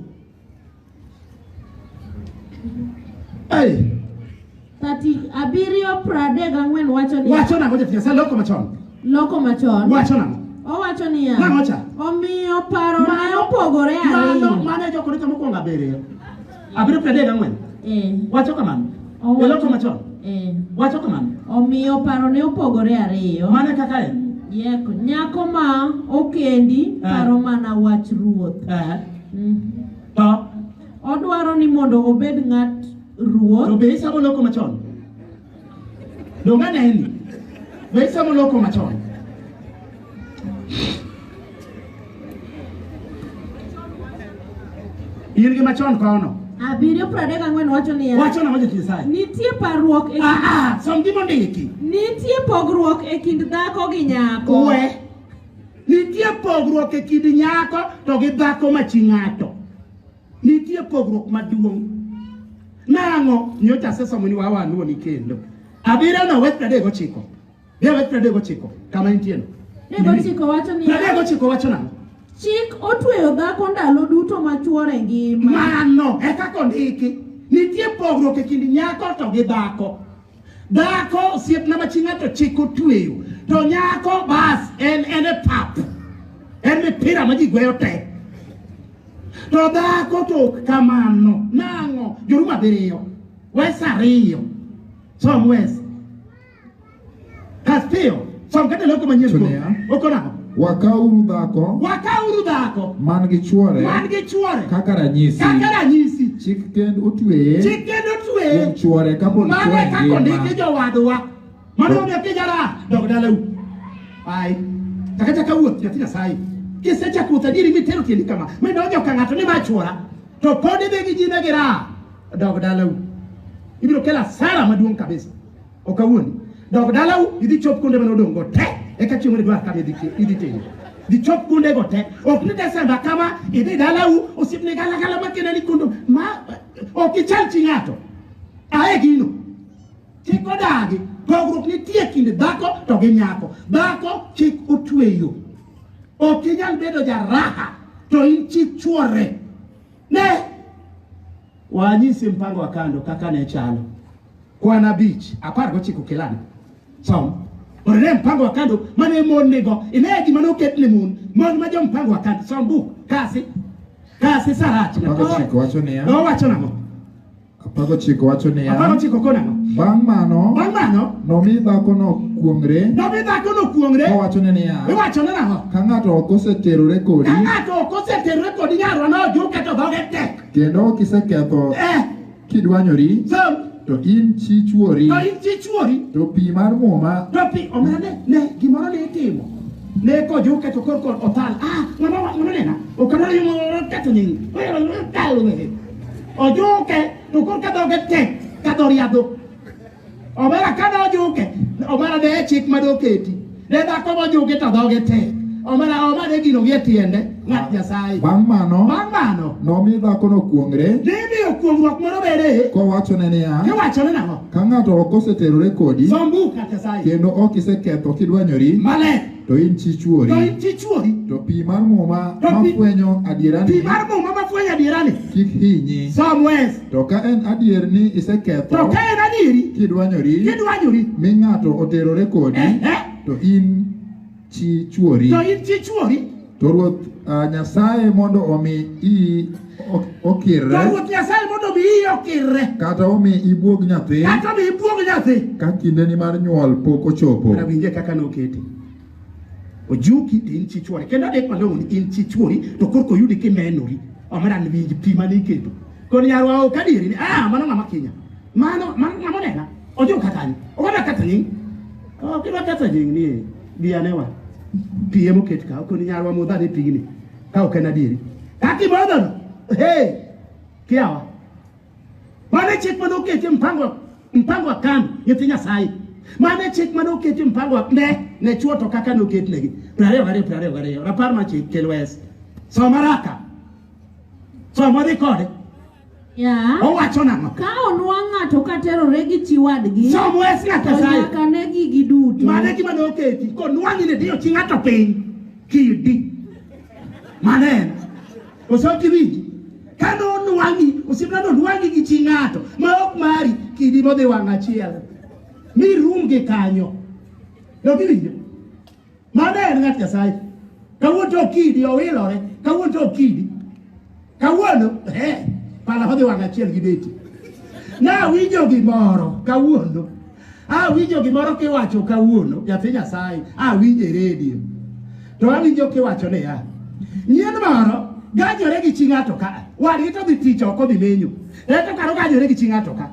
Ei, 37 34 wacho niya. wacho nang'o jatich Nyasaye loko machon? Loko machon. Wacho nang'o? Owacho niya. Nang'o cha? Omiyo paro ne opogore Mano, ariyo. mano e Jo-Korintho mokwongo 7. 7 34. Eh. Wacho kamano. Owacho- E loko machon. Eh. Wacho kamano. Omiyo paro ne opogore ariyo. Mano e kaka en. Yeko, nyako ma okendi Eh. paro mana wach ruoth. Eh. Mm. To Odwaro ni mondo obed ng'at To ruoth. be isomo loko machon? Donge aneni? Be isomo loko machon? In gi machon kono. 7 34 wacho niya. Wacho nang'o jatich Nyasaye? Nitie parruok e Ah ah, som gima ondiki. nitie pogruok e kind dhako gi nyako. We. Nitie pogruok e kind nyako to gi dhako ma chi ng'ato. Nitie pogruok maduong'. Nang'o? Nyocha asesomo ni wawa aluwo ni kendo. 7 no wek 39. Dhi wek 39 kama intie no. 39 wacho niya. 39 wacho nang'o? Chik otweyo dhako ndalo duto ma chuore ngima. Mano e kaka ondiki. Nitie pogruok e kind nyako to gi dhako. Dhako osiepna ma chi ng'ato chik otweyo. To nyako bas en e pap. En mipira ma ji gweyo te. To dhako to ok kamano. Nang'o? Joruma 7. Wes 2. Som wes. Kastiyo. Som kata loko manyien To kuom. niya. Oko nang'o? Wakauru dhako Wakauru dhako man gi chuore man gi chuore kaka ranyisi. kaka ranyisi. Chik kend otweye Chik kend otweye kuom chuore kapod Mano chuore e kaka ngima. ondiki jowadwa. Mano omiyo kijara dog dalau. Ai. Chaka chaka wuoth nyathi Nyasaye. Kisechako wuoth adieri mitero tiendi kama. Midonjo ka ng'ato ni ma chuora. To pod idhi gi nyime gi raha. Dog dalau. Ibiro kelo asara maduong' kabisa. Ok awuondi. Dog dalau idhi chop kuonde mane odong' go te. Eka chieng' moro idwar kama idhi timo. Dhi chop kuonde go te. Ok ni Desemba kama idhi dalau osiepni gala gala makene ni kundo ma ok ichal chi ng'ato. Ae gino. Chik odagi. Pogruok nitie kind dhako to gi nyako. Dhako chik otweyo. Ok inyal bedo jaraha to in chi chuore. Ne. Wanyisi mpango wa kando kaka ne chalo. Kwan 5, 19 kelani. Som. Ine mpango wa kando mane mon nigo. Ine gima noket ne mon. Mon ma jo mpango wa kando. Som buk. Kasi. Kasi sarach. 19 wacho niya. Nowacho nang'o? 19 wacho niya. 19 kono nang'o? Bang' mano, Bang' mano, nomi dhakono kuong're nomi dhakono kuong're. kowachone niya, Iwacho ne nang'o? ka ng'ato ok oseterore kodi Ka ng'ato ok oseterore kodi nyarwa nojuke to dhoge tek. kendo ok iseketho Eh, kidwanyori som. to in chi chwori To in chi chwori. to pi mar muma To pi omera ne ne gimoro ne itimo. Ne kojuke to koro othal. Ah, ng'ama ng'ama nena. Ok adwar ni mondo ketho nying. Othal ne. Ojuke to koro ka dhoge tek ka dho riadho. Omera ka nojuke, omera ne chik manoketi. Ne dhako mojuki to dhoge tek. Omera omane gino gi e tiende ng'at Nyasaye. bang' mano Bang' mano, nomi dhakono kuong're nimiyo kuong'ruok moro bende kowachone niya kiwachone nang'o? ka ng'ato ok oseterore kodi Som buk ng'at Nyasaye. kendo ok iseketho kidwanyori Maler. to in chi chwori To in chi chwori. to pi mar muma To pi- mafwenyo Pi adierani mar muma mafwenyo adierani. kik hinyi Som wes. to ka en adier ni To iseketho ka en adieri, kidwanyori kidwanyori, mi ng'ato oterore kodi eh, eh, to in chi chwori to in chi chwori, to Ruoth Nyasaye mondo omi iyi to okirre Ruoth Nyasaye mondo mi iyi okirre, kata omi ibuog nyathi kata mi ibuog nyathi. ka kindeni mar nyuol pok ochopo. Rawinje kaka nokete. Ojuki to in chi chwori. Kendo adek malong'o ni in chi chwori to korka oyudi kimenori. Omera ni winj pi mane iketo. Koni nyarwa ok adieri ni ah mano ng'ama kinya. Mano mano ng'ama onena. Ojuka kanyo. Ok adwa ketho nying. Ok idwa ketho nying ni bi anewa. Pi emoket ka. Koni nyarwa modh ane pigni. Ka ok en adieri. Kaka imodho no. Hey! Kiawa. Mane chik mane oketi mpango wa kando nyithi Nyasaye. Mane chik mane oketi mpango wa ne chwo to kaka noket negi. 22 22. Rapar ma chik kel wes. Som haraka. Som wadhi kode. Ya. Owacho nang'o? Ka onwang' ng'ato katerore gi chi wadgi, Som wes ng'at to Nyasaye. nyaka negi giduto. Mane gima noketi. Konwang'i ni diyo chi ng'ato piny. Kidi. Mane en. Koso ok iwinji? Ka nonwang'i, osiepna nonwang'i gi chi ng'ato ma ok mari, kidi modhi wang' achiel. Mi rum gi kanyo. Dok iwinjo? Mano en ng'at Nyasaye. Kawuono to kidi owilore, kawuono to kidi. Kawuono, pala odhi wang' achiel gi beti. Nawinjo gimoro kawuono. Awinjo gimoro kiwacho kawuono, nyathi Nyasaye, awinjo e redio. To awinjo kiwacho niya, nyien moro gajore gi chi ng'ato ka, wadgi to dhi tich oko dhi menyo. To kar ogajore gi chi ng'ato ka.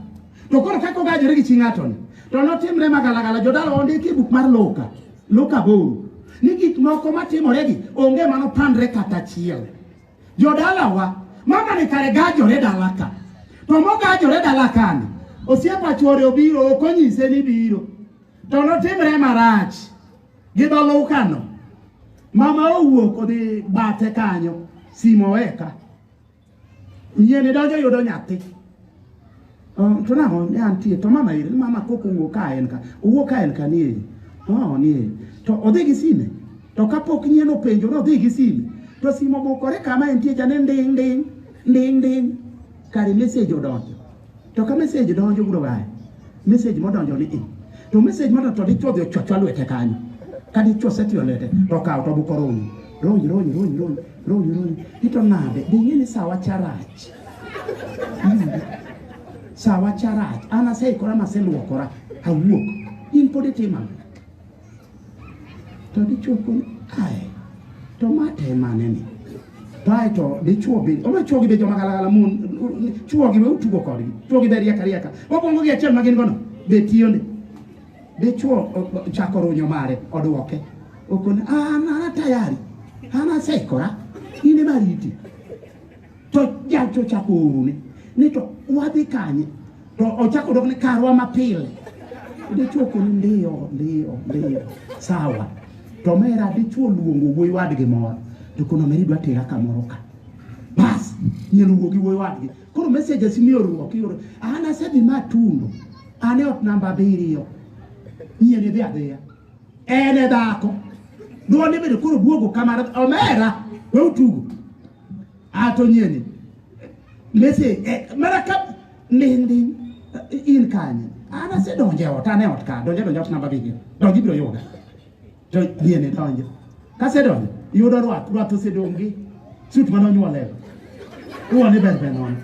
To koro kaka ogajore gi chi ng'ato ni, to notimre magalagala jodala ondiki e buk mar Luka, Luka 8. Ni gik moko matimore gi onge manopandre kata achiel. Jodalawa, mama ni kare gajore dala ka. To mogajore dala kani, osiepa chuore obiro, ok onyise ni biro. To notimre marach gi dho Lukano. Mama owuok odhi bathe kanyo, simo oweka. Nyieni donjo yudo nyathi. To nang'o ne antie to mama ire, mama kok owuok ka en ka. Owuok ka en ka nie. Oh, nie. To odhi gi sime. To kapok nyien openjo ni odhi gi sime. To simo obukore kama entie cha ni nding nding nding nding. Kare message odonjo. To ka message donjo biro gae. Message modonjo ni i. To message modonjo to dichuo dhi ochwachwa lwete kanyo. Ka dichuo osetweyo lwete to okawo to obuko rony. Rony rony rony rony rony rony. Ito nade? Be ing'e ni sawa cha rach. Sawa cha rach. An aseikora maseluokora. Awuok. In pod itimo ang'o? To dichuo koni ae. To ma te mane ni? To ae to dichuo be, oma chuo gi be joma galagala mon, chuo gi be utugo kodgi. Chuo gi be riek arieka. Mokwongo gi achiel ma gin gono, be tiyo ni. Dichuo chako runyo mare, oduoke. Okoni, an an tayari. An aseikora. In ema ariti. To jacho chako orone. Ni to wadhi kanye? To ochako dok ni karwa mapile. Dichuo koni ndiyo, ndiyo, ndiyo. Sawa. To mera dichuo luongo wuoyi wadgi moro. To kono omera idwa tera kamoro ka. Bas, nyien owuok gi wuoyi wadgi. Koro messages miorruok ioro. An asedhi Matundo. An e ot namba 7. Nyien idhi adhiya. En e dhako. Duonde bende koro duogo kamano. Omera, we utugo. Ah, to nyieni. Message mana ka ling ling in kanye? An asedonjo e ot, an e ot ka, donjo donjo ot namba abiriyo. Donj ibiro yuda. To yiene donjo. Kasedonjo, yudo rwath, rwath osedong' gi sut mane onyuolego. Uone ber ber nono.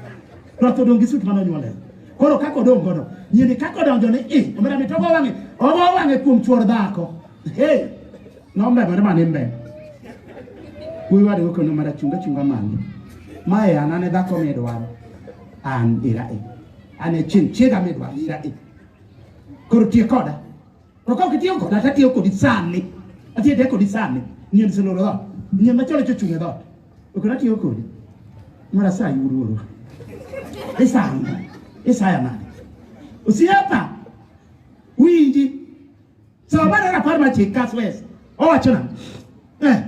Rwath odong' gi sut mane onyuolego. Koro kaka odong' godo, nyieni kaka odonjo ni i, omera mit ogo wang'e, ogo wang'e kuom chuor dhako. Hey! Nombemore mane mbem. Wuoyi wadgi okono mara chunga chunga malo. Mae an ane dhako midwaro. An ira e. An e chieng' chiega midwaro ira e. Koro tie koda. To ka ok itiyo koda to atiyo kodi sani. Atiyo atiya kodi sani. Nyien oseloro dhoot. Nyien machon ochung' e dhoot. Ok atiyo kodi. Mara sa yuruoro. Isanga. Isaya nade. Osiepa. Winji. Sama mar rapar mar chik kas wes. Owacho nang'o? Eh.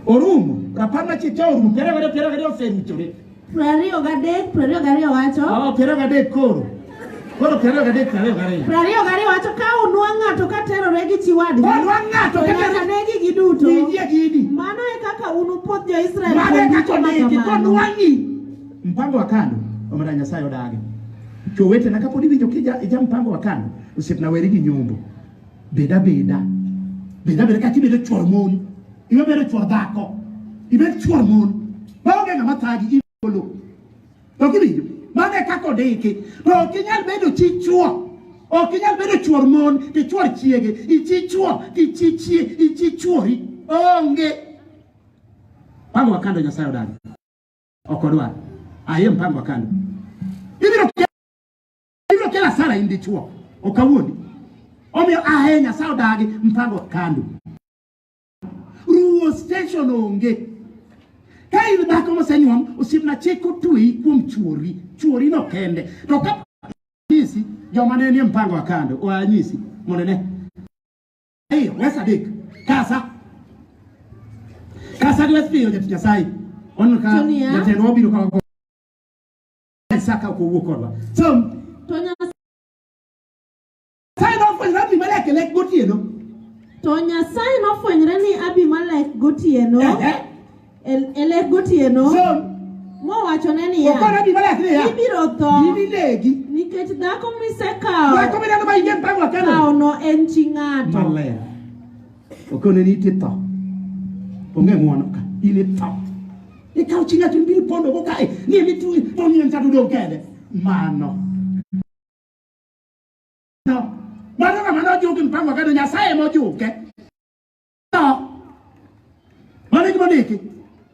Orumo. Rapar mar chik cha orumo. 22 oseruchore. 23 22 wacho. Oh, 23 koro. Koro 23 22. 22 wacho ka unwang' ng'ato ka terore gi chi wadgi. Ka unwang' ng'ato to ka terore- nyaka negi giduto. Winjie gini. Mano e kaka unupwodh jo-Israel Mano e kuom kaka richo ma ondiki kamano. konwang'i. Mpango wa kando omera Nyasaye odagi. Chwo wetena kapod iwinjo kija ija mpango wa kando, osiepna weri gi nyombo. Bed abeda. Bed abeda kata ibedo chuor mon. Iwe bedo chuor dhako. Ibed chuor mon. Maonge ng'ama thagi igolo. Ok iwinjo? Mano e kaka ondiki. To ok inyal bedo chi chuo. Ok inyal bedo chuor mon tichuor chiege. Ichi chuo tichi chie ichi chuori. Onge. Mpango wa kando Nyasaye odagi. Ok odwar. Aye mpango wa kando. Ibiro kelo hasara in dichuo. Ok awuondi. Omiyo ahe Nyasaye odagi mpango wa kando. Ruo station onge. Ka in dhako mosenyuom, osiepna chik otweyi kuom chuori, chuori no kende. To ka nyisi joma ne nie mpango wa kando, oa anyisi mondo ne. Ariyo, wes adek. Kasa. Kasa gi wes piyo jatich Nyasaye. Waneno ka To niya. jatendwa obiro ka wago. Isaka ok owuo kodwa. So, To Nyasaye Nyasaye nofwenyore Abimelek e lek gotieno. To Nyasaye nofwenyore ni Abimelek gotieno Ehe. e lek gotieno So, mowachone niya, okon Abimelek niya, ibiro tho inilegi. nikech dhako misekawo Dhako mineno ma inge mpango wa kando. kawono en chi ng'ato. Maler. Okone ni ititho. Onge ng'uono ka. In itho. Ikawo chi ng'ato ibiro pondo go kae. Ni emi tu to ni en kata odong' kende. Mano. No. Mano ng'ama nojuki mpango wa kando Nyasaye ema ojuke. No. Mano e gima ondiki.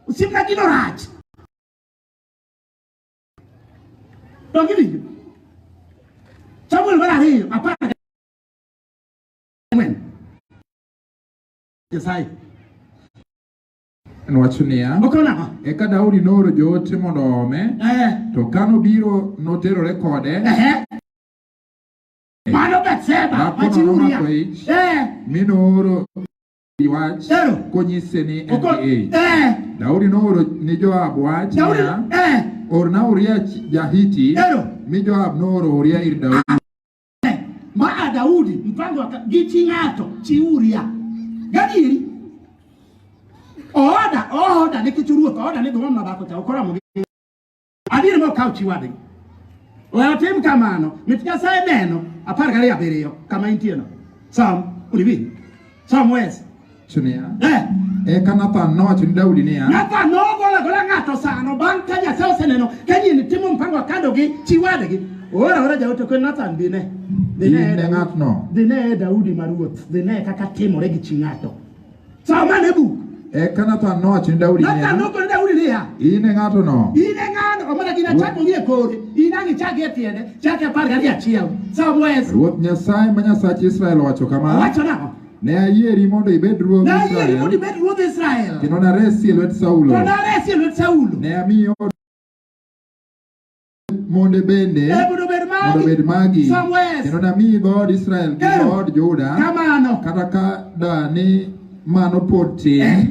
Osiepna gino rach. Donge iwinjo? Samuel mar ariyo 14. Nyasaye. Nowacho niya, Okono nang'o? eka Daudi nooro joote mondo oome, to ka nobiro noterore kode, Ehe. Mano Bathsheba, Dhakono ma chi Uria. nomako ich. Mi nooro wach Ero. konyise ni en Oko- gi ich. Daudi nooro ni Joab wach Daudi, niya, orna Uria ja-Hiti, Ero. mi Joab nooro Uria ir Daudi. Ma a Daudi, mpango wa gi chi ng'ato, chi Uria. Gadieri. Ooda, ooda nikech ruoth, ooda ni dhuma dhako cha, ok oromo gi. Adier ma okaw chi wadgi. We otim kamano, mit Nyasaye neno 12 7 kama intie no. Som, uliwinj. Som wes. Wacho niya, Eka Nathan nowacho ni Daudi niya, Nathan nogolo agola ng'ato sano bang' ka Nyasaye oseneno ka nyien timo mpango wa kando gi chi wadgi. Ora ora jaote kwe Nathan dhi ne. Dhi ne In ne ng'atno. Dhi ne Daudi ma ruoth. Dhi ne kaka timore gi chi ng'ato. Soma ne buk. Eka Nathan nowacho ni Daudi Nathan niya, nokone Daudi niya, in e ng'atono. In e ng'ano, omana gina chako gi e kore, in ang' ichak gi e tiende, chak e 21. Som wes. Ruoth Nyasaye ma Nyasach Israel owacho kama, Owacho nang'o? Ne ayieri mondo ibed ruodh Ne ayieri mondo Israel, ibed ruodh Israel. kendo naresi e lwet Saulo. To naresi e lwet Saulo. Ne amiyo monde bende Mondo obed magi. mondo obed magi, Som wes. kendo namiyi dhood Israel gi dhood Juda, Kamano. kata ka da ni mano pod tin,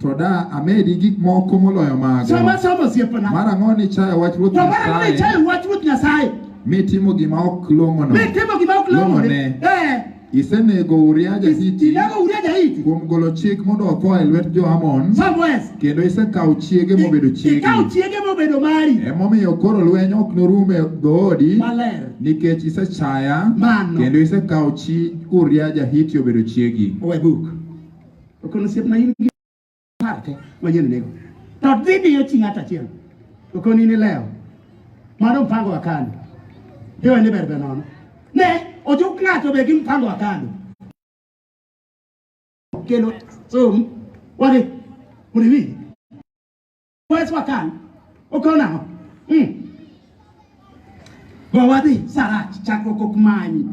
to da amedi gik moko moloyo mago. Soma soma osiepna. Mar ang'o nichayo wach Ruoth To mar ang'o Nyasaye, nichayo wach Ruoth Nyasaye? mitimo gima ok long'ono? Mitimo gima ok long'one. Long'one. Isenego Uria ja-Hiti Inego Uria ja-Hiti. kuom golo chik mondo otho e lwet jo-Amon, Somewhere. kendo isekawo chiege mobedo chiegi. Ikawo chiege mobedo mari. Emomiyo koro lweny ok norum e dhoodi Maler. nikech isechaya Mano. kendo isekawo chi Uria ja-Hiti obedo chiegi. Owe buk. Okono osiepna in gi parte manyien nego. To dhi diyo chi ng'ato achiel. Okoni in ilewo. Mano mpango wa kando. Iwe ni ber ber nono. Ne, ojuk ng'ato be gi mpango wa kando. Kelo som wadhi mondo iwinji. Wes wa kando. Okono nang'o? Go wadhi Sarach chakruok ok manyi.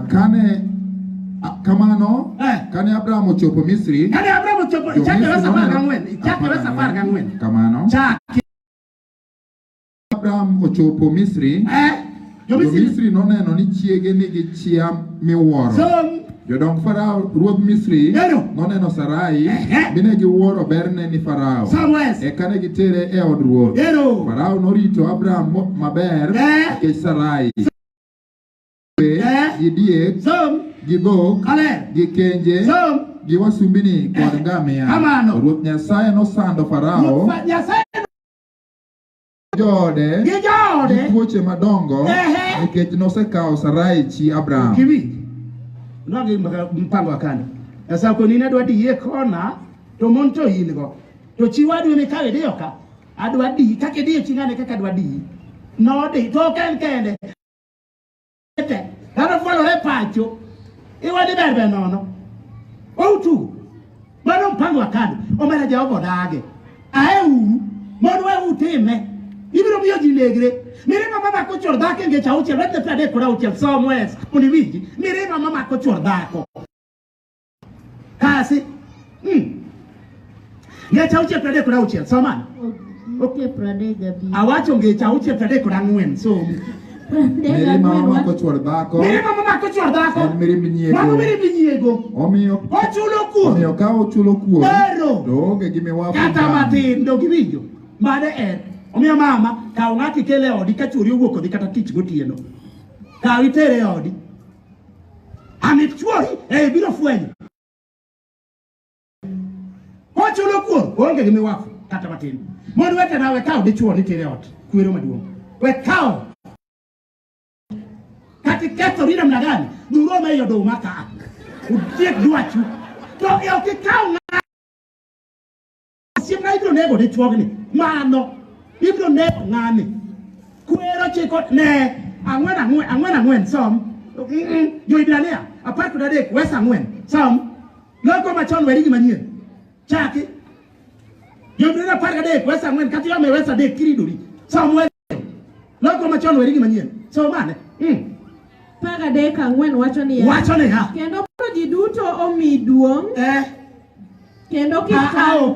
Kane kamano kane Abraham ochopo Misri, Kane Abraham ochopo Jo-Misri chake wes apar noneno- gang'wen, chake wes 14. Kamano. Chake. Abraham ochopo Misri, Jo-Misri Jo-Misri noneno ni chiege nigi chia miwuoro. som Jodong Farao ruodh Misri Ero. noneno Sarai Ehe. mi ne giwuoro berne ni Farao. Somewhere. Eka ne gitere e od ruoth. Ero. Farao norito Abraham maber nikech Sarai. Gi diek, Som gi dhok, Maler. gi kenje, Som gi wasumbini kod ngamia. Kamano. Ruoth Nyasaye nosando Farao Ruoth Nyasaye joode gi joode gi tuoche madongo Ehe. nikech nosekawo Sarai chi Abraham. Kiwinji. Nwagi mpango wa kando. Nyasaye okoni in adwa diyi e kona to mon to in go. To chi wadu mikawo idiyo ka. Adwa diyi kaka idiyo chi ng'ane kaka adwa diyi. Nodi to ok en kende. Te. Dhano fwalore pacho. Iwadi ber ber nono. Outu. Mano mpango wa kando. Omera Jehova odage. Ae uru. Mondo we utime. Ibiro miyo ji negre. Mirima mamako chuor dhako e ngeche auchiel, wetne 36 som wes mondo iwinji. Mirima mamako chuor dhako. Kasi. Ngeche 6 36 somane. Oke 35. Awacho ngeche 6 34 som. Mirima mamako chuor dhako Mirima mamako chuor dhako. en mirimb nyiego. Mano mirimb nyiego. Omiyo Ochulo kuor. omiyo ka ochulo kuor Ero. to oonge gi miwafu Kata ngang'. matin dok iwinjo. Mano en. Omiyo mama, kaw ng'ato ikele e odi ka chuori owuok odhi kata tich gotieno. Kaw itere e odi. Amit chuori, biro fwenyo. Ochulo kuor, oonge gi miwafu kata matin. Mon wetena we kaw dichuo ni tere e ot, kwero maduong'. We kaw. Kata ikethori namna gani, durome ei oduma ka. Utiek dwachu. To ok ikaw ng'ato. Osiepna ibiro nego dichuogni. Mano. Ibiro nego ng'ani. Kwero chiko ne ang'wen ang'wen ang'wen ang'wen som. Jo-Hibrania 13 wes 4 som. Loko machon weri gi manyien. Chaki. Jo-Hibrania 13 wes 4 kata iome wes 3 kiridori. Som wes. Loko machon weri gi manyien. Som ane. 13 4 wacho niya. Wacho niya. Kendo mondo ji duto omi duong'. Kendo ok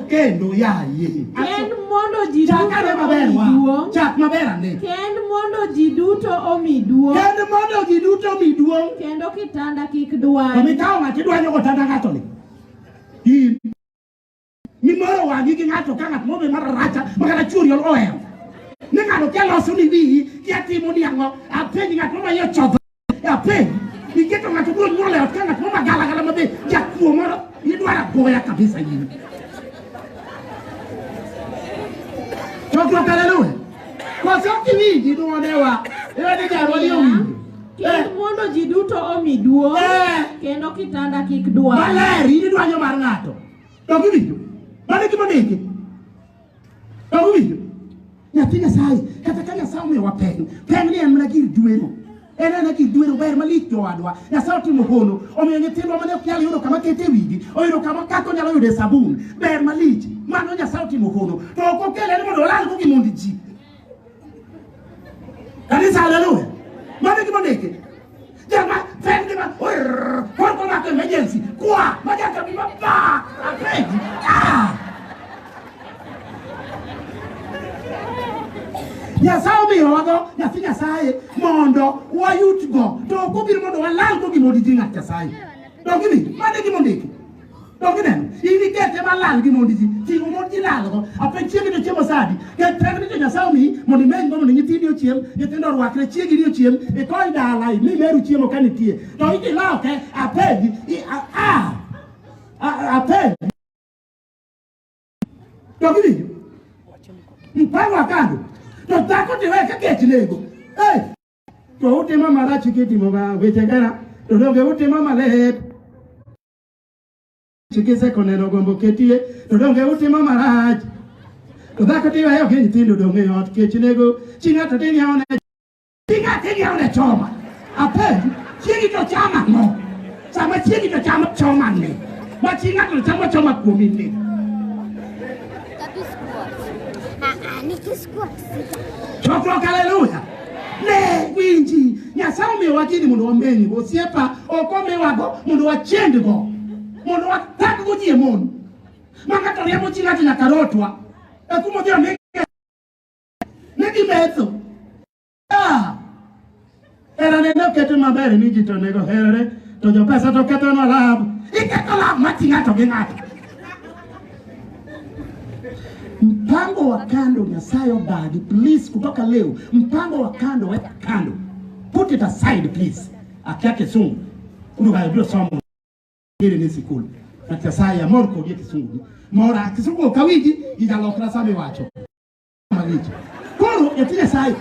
kendo yaye. Kend mondo ji Chak duto ane maber omi wa. duong'. Chak maber ane. Kend mondo ji duto omi duong'. Kend mondo ji duto omi duong'. Kendo kitanda kik dwany. To mikawo ng'ato idwanyo go tanda ng'ato ni. In. Mimoro wang'i gi ng'ato ka ng'at mobe mararacha ma kata chuori ohero. Ni ng'ato kia loso ni wiyi, kia timo ni ang'o, apenj ng'at ma iye chodho. Apenj. Iketo ng'ato biro nyuolo e ot ka ng'at mo magalagala mabe jakuo moro idwaro agoya kabisa in. Chokruok haleluya. Koso ok iwinji duonewa. Iwe ni jarwa ni owinjo. Kend mondo ji duto omi duong'. Kendo kitanda kik dwany. Maler, in idwanyo mar ng'ato. Dok iwinjo. Mano e gima ondiki. Dok iwinjo. Nyathi Nyasaye, kata ka Nyasaye omiyowa peng, peng ni en mana gir dwero. En ana gir dwero ber malich jowadwa. Nyasaye otimo hono. Omiyo nyithindwa mane ok nyal yudo kama kete wigi, oyudo kama kaka onyalo yude sabun. Ber malich. Mano Nyasaye otimo hono. To ok okele ni mondo olalgo gi mond ji. Kanisa haleluya. Mano e gima ondiki. Jama peng ni ma koro komako emergency. Kwa majaka bi ma ba. Apenji. Ah! Nyasaye omiyowago nyathi Nyasaye mondo wayutgo to ok obiro mondo walalgo gima odiji ng'at Nyasaye. Donge iwinjo? Mano e gima ondiki. Donge ineno? In ikete malal gi mond ji. Ting'o mond ji lalgo. Apenj chiegi to chiemo sadi. Ket teko ni to Nyasaye omiyi mondo imeny go mondo nyithindi ochiem, nyithindo orwakre, chiegi ni ochiem, ikony dala, imi meru chiemo ka nitie. To idhi loke, apenji, apenji. Donge iwinjo? Mpango wa kando. To dhako to iwe ka kech nego. Hey! To utimo marach kitimo ga weche gera. To donge utimo maler. Chikise koneno gombo ketie, to donge utimo marach. To dhako to iweyo gi nyithindo dong' e ot kech nego. Chi ng'ato to ing'iewo ne chi ng'ato ing'iewo ne choma. Apenji, chiegi to chamo ang'o? Sama chiegi to chamo choma ni. Ma chi ng'ato to chamo choma kuomi ni. Tapi squat. Ah, ah, niki squat sita. Chokruok haleluya. Ne winji, Nyasaye omiyowa gini mondo wamenygo. Osiepa ok omiwago mondo wachendgo. Mondo wathaggo ji e mon. Ma ng'ato riembo chi ng'ato nyaka rotwa. E kuma odhi onege. Ne gimetho. Ah! Hera ne okete maber ni ji to onego herre, to jopesa to kethonwa lab. Iketho lab ma chi ng'ato gi ng'ato. Mpango wa kando Nyasaye odagi, please, kutoka leo, mpango wa kando weka kando. Put it aside please. Akia kisungu. Kuno biro somo ngere ni sikul. Na Nyasaye amor kodi e kisungu. Mora kisungu ok awinji, ijalokra sama iwacho. Malich. Koro nyathi Nyasaye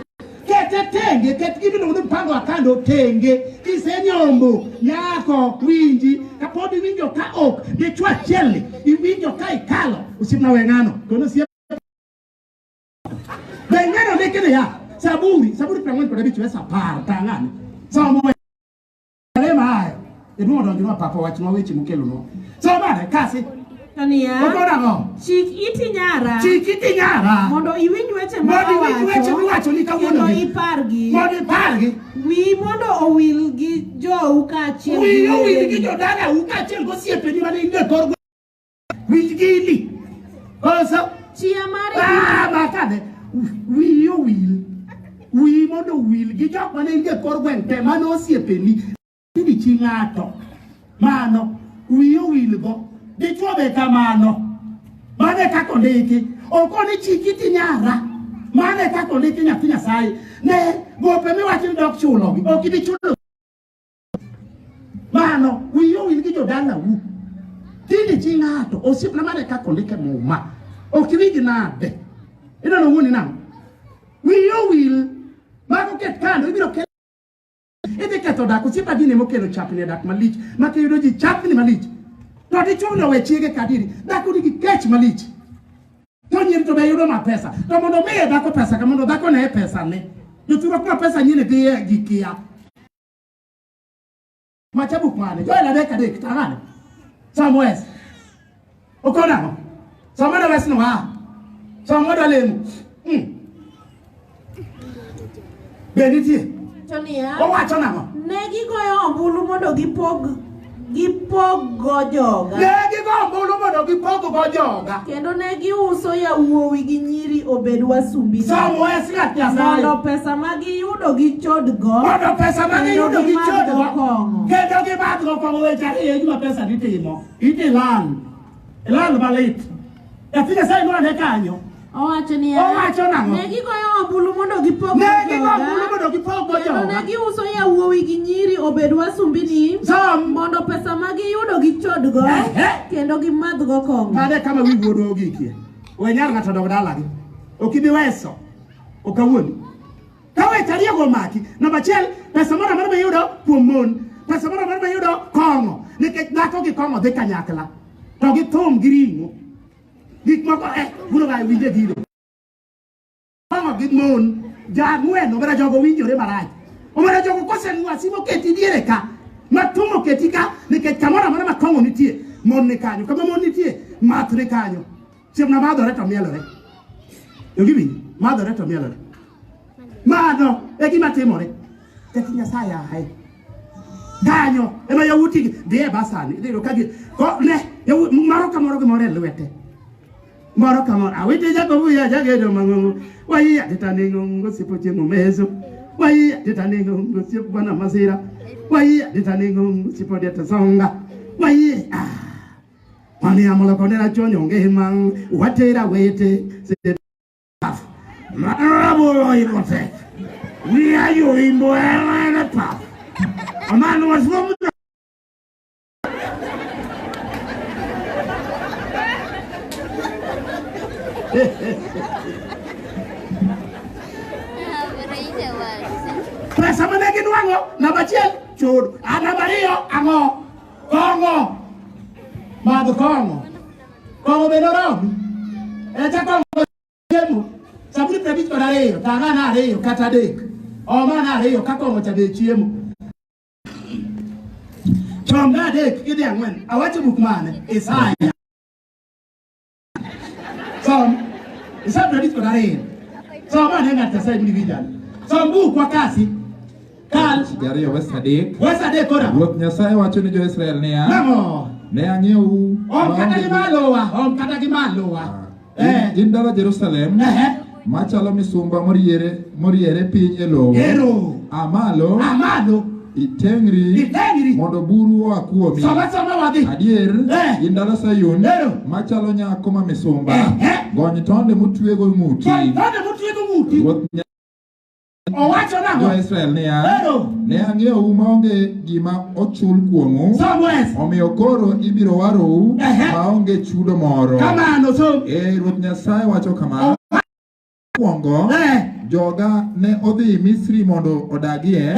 kete tenge, ket gima iluongo ni mpango wa kando tenge. Kisenyombo nyako winji, kapod iwinjo ka ok dichwo achielni, iwinjo ka ikalo, osiepna we ng'ano, kono osiep be ng'ano ndiki niya, Saburi, Saburi 45 wes 10, tang'ane. Somo Alema haya. Jaduong' odonjonwa papa wachnwa weche mokelonwa. Somane kasi. To niya, Okon ang'o? chik iti nyara Chik iti nyara. mondo iwinj weche ma Mondo iwinj weche miwacho ni kawuono kendo gi. ipargi. Mondo ipargi. Wiyi mondo owil gi jou kaachiel gi Wiyi owil gi wedeni. jodalau kaachiel gosiepeni mane in go e kor gweng'. Winj gini. Koso? Chia mari Ah, makane. Wiyi owil. Wiyi mondo owil gi jok mane in go e kor gweng' te mane osiepeni. Ni chi ng'ato. Mano wiyi owil go. Dichuo be kamano. Mano e kaka ondiki. Ok oni chik iti nyara. Mano e kaka ondiki nyathi Nyasaye. Ne gope miwacho ni dok chulogi. Ok ibi chulo. Mano wiyi owil gi jodalau. Tinde chi ng'ato osiepna mano e kaka ondik e muma. Ok iwinj nade. Ineno wuoni nang'o? Wiyi owil. Mago ket kando ibiro kel idhi ketho dak osiepa gini mokelo chapni e dak malich ma kiyudo ji chapni malich to dichuo no we chiege kadiri dhako nigi kech malich to nyiri to be yudo ma pesa to mondo miye dhako pesa ka mondo dhako ne pesa ne jothurwa kuma pesa nyini dhiye gi kia macha buk mane Joel adek adek tang'ane Samuel okon ang'o Samuel wesno wa Samuel lemo Be nitie To niya, owacho nang'o ne gigoyo ombulu mondo gipog gipog-go joga. Ne gigo ombulu mondo gipog-go joga. Kendo ne giuso yawuowi gi nyiri obed wasumbini. Samuel ng'at Nyasaye. Mondo pesa ma giyudo gichodgo. Mondo pesa ma giyudo kendo gimadhgo gichodgo. kong'o. Kendo gimadhgo kong'o weche ariyo e gima pesa ni timo. Iti lal. Ilal malit. Nyathi Nyasaye nwane kanyo. Owacho niya, Owacho nang'o? Ne gigoyo ombulu mondo gipog Ne gigo ombulu mondo gipog-go Kendo joga. ne giuso yawuowi gi nyiri obed wasumbini. Som. Mondo pesa ma giyudo gichodgo. Ehe. Kendo gimadhgo kong'o. Kade kama wi wuodwa ogikie. We nyar ng'ato dog dalagi. Ok ibi weso. Ok awuondi. Ka weche ariyogo omaki, namba achiel, pesa moro amora miyudo kuom mon, pesa moro amora miyudo kong'o, nikech dhako gi kong'o dhi kanyakla. To gi thum gi ring'o. Gik moko biro ga winje gino. Kong'o gi mon, jang'wen, omera jogo winjore marach. Omera jogo kosenwasi moketi diere ka, ma thum oketi ka, nikech kamoro amora ma kong'o nitie, mon ni kanyo. Kama mon nitie, math ni kanyo. Osiepna madhore to mielore. Donge iwinjo? Madhore to mielore. Mano e gima timore. Jatich Nyasaye ae. Kanyo ema yawuoti dhi e basani. Idhi yudo ka gi ko ne yawu moro ka moro gi moro e lwete. Moro ka moro. Awete Jakobo ya jagedo mang'ongo. Waiya titanengo ngosipo chiemo meso. Waiya titanengo ngosipo bwana masira. Waiya titanengo ngosipo dieta songa. Waiya. Ah. Mane amolo kone rachonyo ngima watera wete se Marabolo irote. Wiya yo imbo ene pap. Amano wasmo. Pesa mane gidwang'o namba achiel chud, a namba ariyo ang'o? Kong'o. Madh kong'o. Kong'o bende oromi. Echa kong'o chiemo. Sabuni 52, tang'ana 2 kata 3. Omana 2 ka kong'o cha be chiemo. Chom ga 3 idhi 4. Awacho buk mane? Isaya. Som. Isaya 52. Som ane ng'at Nyasaye mondo iwinj ane. Som buk wakasi. Kal. 2 wes 3. Wes 3 kora. Ruoth Nyasaye wacho ni jo-Israel niya, Nang'o? Ne ang'iewu Om kata maonge gi malowa, om kata gi malowa. In dala Jerusalem machalo misumba moriere piny e lowo. Ero. A malo. A malo. Itengri. Mondo buru oa kuomi. Soma soma wadhi. Adier. In dala Sayun machalo nyako ma misumba. Gony tonde motwego ng'uti. Gony tonde motwego ng'uti. Ruoth Owacho nang'o? Jo-Israel niya, Ero. Ne ang'iewu maonge gima ochul kuomu. Som wes. Omiyo koro ibiro warou maonge chudo moro. Kamano, som. Ruoth Nyasaye wacho kama. Mokwongo, joga ne odhi Misri mondo odagie,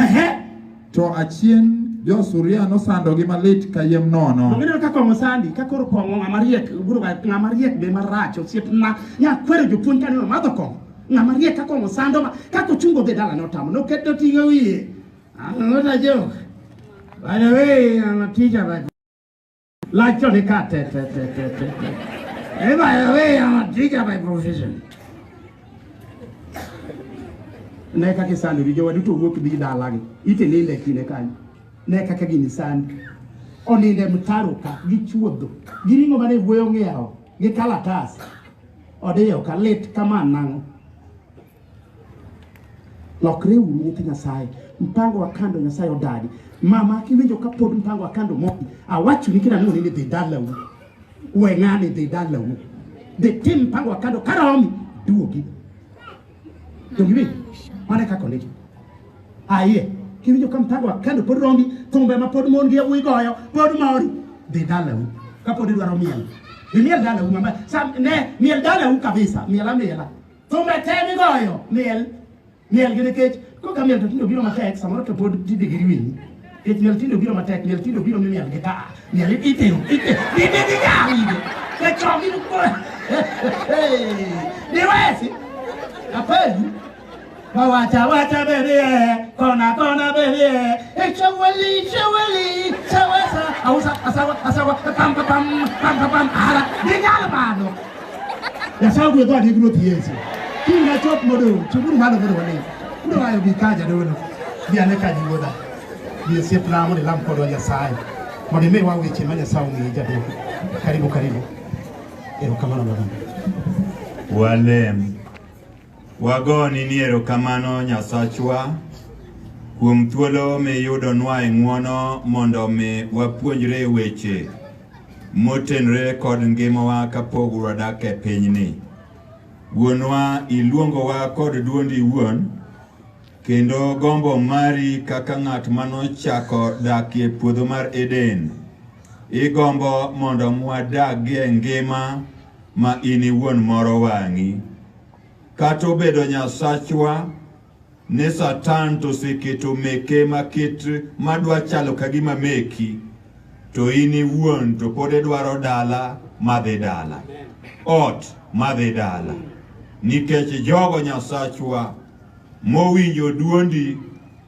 to achien jo-Suria nosandogi malit kayiem nono. Ineno ka kong'o sandi, ka koro kong'o ng'ama riek, biro ga ng'ama riek be marach, osiepna. Nya kwero jopuonj kaneno madho kong'o. Ng'ama riek ka kong'o sando ma, kaka ochungo dhi dala notamo, noketo ting'o wiye. I'm not a joke. By the way, I'm a teacher by Like to the cat, te, te, te, te, te, te. Hey, by the way, I'm a teacher by profession. Ne kaka isando gi jowa duto wuok dhi dalagi. Ite ninde kinde kanyo. Ne kaka gini sandi. Oninde mtaro ka gi chuodho. Giring'o mane wuoyo ng'iewo gi kalatas. Odiyo ka lit kama nang'o. Lokre uru nyithi Nyasaye. Mpango wa kando Nyasaye odagi. Mama kiwinjo ka pod mpango wa kando mori, awachoni kina ni ni dhi dalau. We ng'ani dhi dalau. Dhi tim mpango wa kando karomi duogi. Donge iwinjo? Mano e kaka ondiki. Aye, kiwinjo ka mpango wa kando pod romi, thumbe ma pod mon gi yawuoyi goyo, pod mori, dhi dalau. Kapod idwaro miel. Dhi miel dalau mama. Sam, ne, miel dalau kabisa, miel amiela. Thumbe te migoyo, miel. Miel gi nikech koka miel to tinde obiro matek, samoro to pod tinde gi winyi. Nikech miel tinde obiro matek, miel tinde obiro mimiel gi taa. Miel itero, itero, ite gi gawi. Ke chogi ni ko. Diwesi. Apenji. Wacha wacha baby eh, kona kona baby eh, eh chawali chawali chawasa ausa asawa asawa pam pam pam pam pam ara dinyal mano. Nyasaye ogwedho adier Ruoth Yesu. Kiny nachop modong', chunguru malo mondo walem. Biro ayo bi ka jadolo. Bi ane ka wuoda. Bi osiepna mondo ilam kodwa Nyasaye. Mondo imiwa weche ma Nyasaye omiyi jadolo. Karibu karibu. Erokamano Baba. Walem. Wagoni ni erokamano Nyasachwa kuom thuolo miyudonwa e ng'wono mondo mi wapuonjre weche motenore kod ngimawa kapok wadak e pinyni. Wuonwa, iluongowa kod duondi iwuon, kendo gombo mari kaka ng'at manochako dak e puodho mar Eden. Igombo mondo mwadagie ngima ma in iwuon moro wang'i. Kata obedo Nyasachwa ni Satan to oseketo meke maket madwa chalo ka gima meki, to in iwuon to pod idwaro dala madhi dala, ot madhi dala. Nikech jogo Nyasachwa mowinjo duondi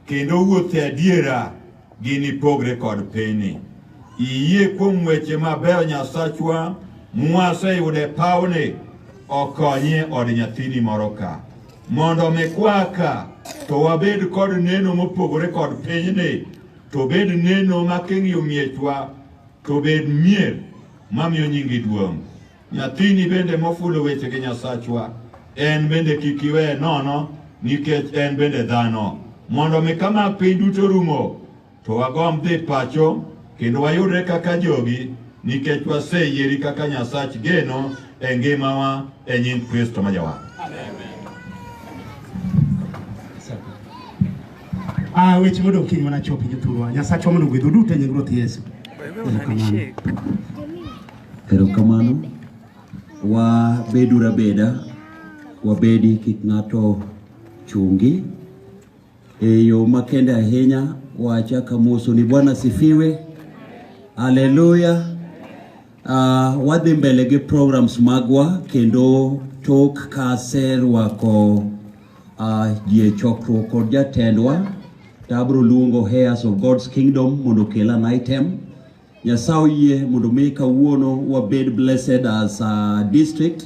kendo wuotho e adiera ginipogre kod pinyni. Iyie kuom weche mabeyo Nyasachwa mwaseyudo e pawni okonye od nyathini moro ka. Mondo mi kwaka to wabed kod neno mopogore kod pinyni, to bed neno ma king'iyo miechwa to bed mier mamiyo nyingi duong'. Nyathini bende mofulo weche gi Nyasachwa, en bende kik iweye nono nikech en bende dhano. Mondo mi kama piny duto rumo, to wagomb dhi pacho kendo wayudre kaka jogi. nikech waseyieri kaka Nyasach geno e ngimawa e nying Kristo ma Jawar. Ah, weche modong' kiny mana chopi jothurwa. Nyasachwa mondo ogwedhu duto e nying Ruoth Yesu. Erokamano. Erokamano. Wabeduru abeda, wabedi kik ng'ato chungi. E yo makende ahinya wachaka moso ni Bwana sifiwe. Haleluya. Wadhi mbele gi programs magwa kendo tok kaserwako ji e chokruok kod jatendwa to abiro luongo Heirs of God's Kingdom mondo okel an item. Nyasaye oyie mondo mi kawuono wabed blessed as a district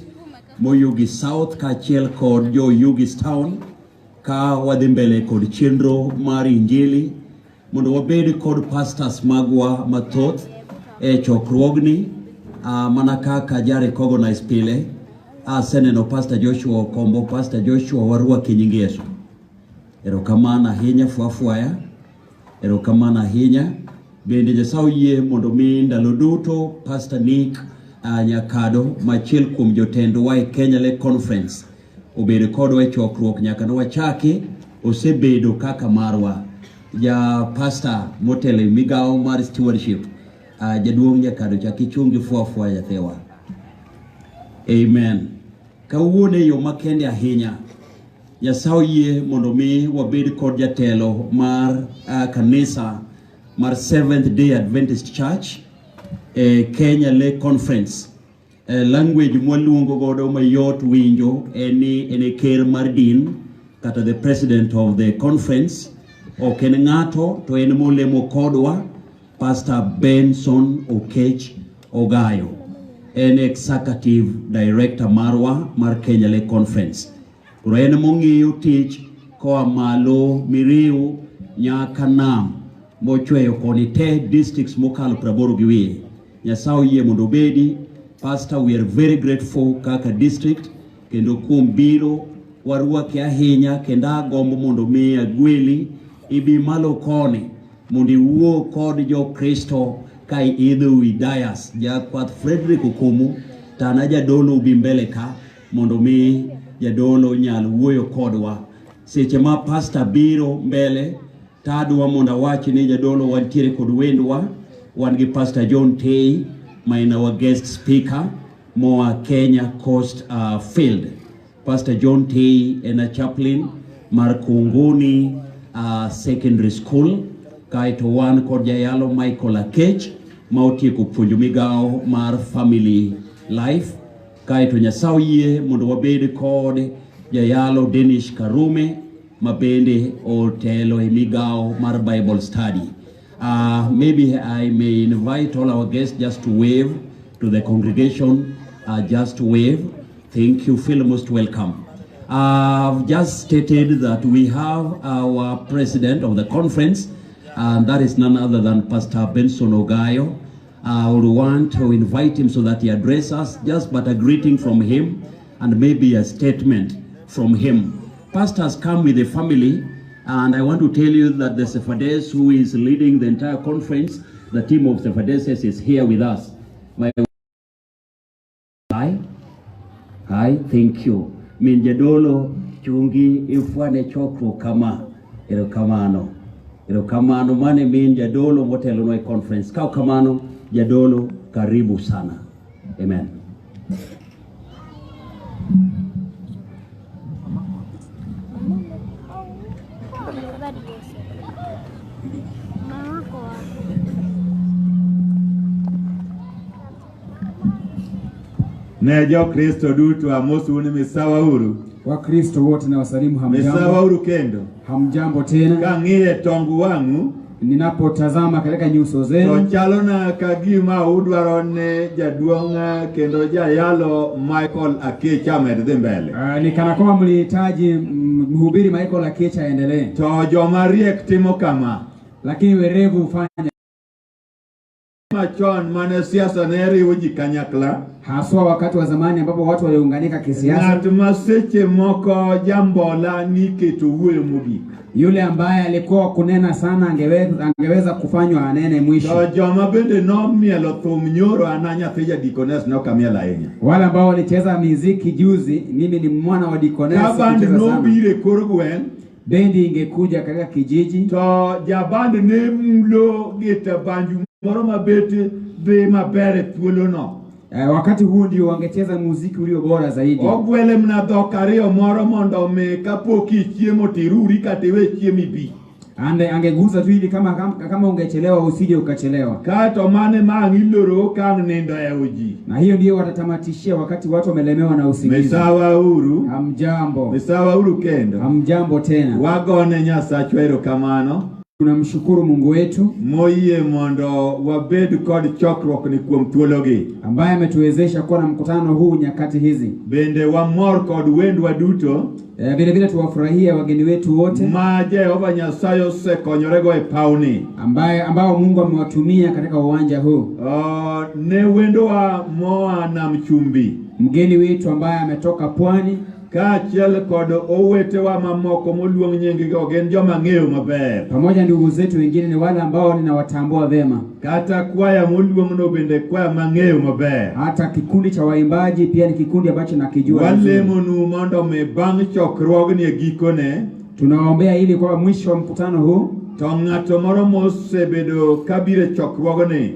Moyugis South kaachiel kod jo Oyugis Town ka wadhi mbele kod chenro mar Injili mondo wabed kod pastors magwa mathoth e chokruogni mana kaka ja recognize pile. Aseneno Pastor Joshua Okombo. Pastor Joshua, warwaki e nying Yesu. Erokamano ahinya fwafwaya. Erokamano ahinya. Bende Nyasaye oyie mondo mi ndalo duto Pastor Nick Nyakado, machiel kuom jotendwa e Kenya Lake Conference, obed kodwa e chokruok nyaka ne wachaki, osebedo kaka marwa. Ja pastor motelo e migawo mar stewardship, jaduong' Nyakado, chak ichung gi fwafwa nyathiwa. Amen. Kawuono e yo makende ahinya, Nyasaye oyie mondo mi wabed kod jatelo mar kanisa mar Seventh Day Adventist Church e Kenya Lake Conference. Language mwaluongo godo mayot winjo en ni en e ker mar din kata the president of the conference. Ok en ng'ato to en molemo kodwa, Pastor Benson Okech Ogayo. En executive director marwa mar Kenya Lake Conference. Koro en mong'iyo tich koa malo Miriu nyaka nam mochweyo koni te districts mokalo 80 gi wiye. Nyasaye oyie mondo obedi. Pastor, we are very grateful kaka district kendo kuom biro warwaki ahinya kendo agombo mondo mi agweli ibi malo koni mondo iwuo kod jo-Kristo ka iidho wi dais. Jakwath Frederick Okumu tana jadolo ubi mbele ka mondo mi jadolo nyal wuoyo kodwa. Seche ma pastor biro mbele tadwa mondo awach ni jadolo wantiere kod wendwa, wan gi Pastor John Tei ma en our guest speaker moa Kenya Coast Field. Pastor John Tei en a chaplain mar Kunguni Secondary School. Kaeto wan kod jayalo Michael Akech ma otieko puonjo migawo mar Family Life. Kaeto Nyasaye oyie mondo wabed kod jayalo Denish Karume ma bende otelo e migawo mar Bible Study. Maybe I may invite all our guests just to wave to the congregation, just to wave. Thank you, feel most welcome. I've just stated that we have our president of the conference, and that is none other than Pastor Benson Ogayo. I would want to invite him so that he address us, just but a greeting from him and maybe a statement from him. Pastors come with the family, and I want to tell you that the Cephades who is leading the entire conference, the team of Cephadeses is here with us. My Hi. Hi, thank you. Min jadolo chungi ifwane chokruok kama. Erokamano. Erokamano mane min jadolo motelo e conference. Kao kamano jadolo, karibu sana. Amen. Ne jo-Kristo duto amosou ni misawa uru. Wakristo wote na wasalimu hamjambo. Misawa uru kendo. Hamjambo tena. Kang'iye tong wang'u, Ninapotazama katika nyuso to zenu chalona ka gima udwaro ni jaduong' kendo jayalo Michael Akech amed dhi mbele. Ni kana kwamba mlihitaji mhubiri Michael Akech aendelee. To joma riek timo kama. Lakini werevu hufanya Machon mane siasa ne riwo ji kanyakla, haswa wakati wa zamani ambapo watu waliunganika kisiasa. Ng'at ma seche moko jambola niketo wuoyo mogik. Yule ambaye alikuwa kunena sana angeweza kufanywa anene To mwisho. joma bende nomielo thum nyoro an a nyathi jadikones ne ok amiel ahinya. Wale ambao walicheza miziki juzi, mimi ni mwana wa dikonesi, Ka band kucheza sana. nobiro e kor gweng', Bendi ingekuja katika kijiji, to jaband ne mulo gita banju moro mabet dhi maber e thuolono. Wakati huu ndio wangecheza muziki ulio bora zaidi. Ogwele mana dhok ariyo moro mondo omi kapok ichiemo tiruri kata iwe chiemo ibi. Angegusa tu ili kama ungechelewa usije ukachelewa. Kato mane ma ang' iloro ka ang' nindo e ji. Na hiyo ndio watatamatishia wakati watu wamelemewa na usingizi. Misawa uru. Hamjambo. Misawa uru kendo. Hamjambo tena. Wagone Nyasachwa erokamano. Tunamshukuru Mungu wetu moyie mondo wabed kod chokruok ni kuom thuologi, ambaye ametuwezesha kuwa na mkutano huu nyakati hizi. Bende wamor kod wendwa duto Vile vile tuwafurahie wageni wetu wote ma Jehova Nyasaye osekonyorego e pawni, ambao Mungu amewatumia katika uwanja huu. Ne wendowa moa Nam Chumbi, mgeni wetu ambaye ametoka pwani, kaachiel kod owetewa mamoko moluong nying-gi gin joma ng'eyo maber, pamoja ndugu zetu wengine ni wale ambao ninawatambua vema. Kata kwaya moluongno bende kwaya mang'eyo maber. Hata kikundi cha waimbaji pia ni kikundi ambacho nakijua vizuri. Walemonu mondo mi bang' chokruogni e gikone, tunawaombea ili kwa mwisho wa mkutano huu, to ng'ato moro mosebedo kabiro e chokruogni,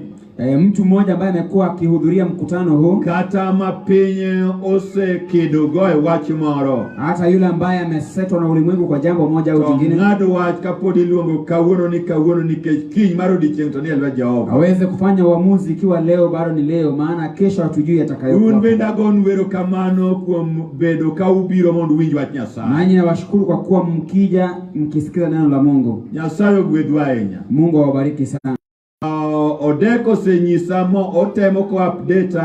mtu mmoja ambaye amekuwa akihudhuria mkutano huu, kata ma piny osekedogo e wach moro, hata yule ambaye amesetwa na ulimwengu kwa jambo moja au to jingine, ng'ad wach kapod iluongo kawuono ni kawuono nikech kiny mar odiechieng' to ni e lwet Jehova. aweze kufanya uamuzi ikiwa leo bado ni leo, maana kesho hatujui atakayokuwa. Un bende agonu erokamano kuom bedo ka ubiro mondo uwinj wach Nyasaye. Nanyi nawashukuru kwa kuwa mkija mkisikiza neno la Mungu. Nyasaye ogwedhu ahinya. Mungu awabariki sana. Odek osenyisa mo otemo ko update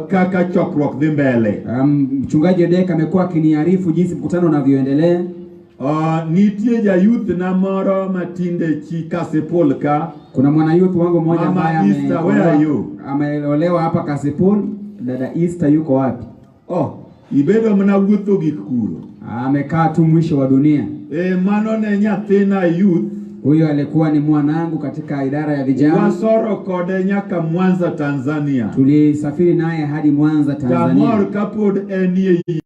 kaka chokruok dhi mbele. Mchungaji Odek amekuwa akiniarifu jinsi mkutano unavyoendelea. Nitie ja youth na moro matinde chi Kasipul ka. Kuna mwana youth wangu mmoja Mama ambaye Easter, where are you? ameolewa hapa Kasipul. Dada Easter yuko wapi? Oh, ibedo mana wuotho gik kuro. Amekaa tu mwisho wa dunia. Mano ne nyathina youth. Huyo alikuwa ni mwanangu katika idara ya vijana. Wasoro kode nyaka Mwanza, Tanzania. Tulisafiri naye hadi Mwanza, Tanzania. Tamor kapod enie yie.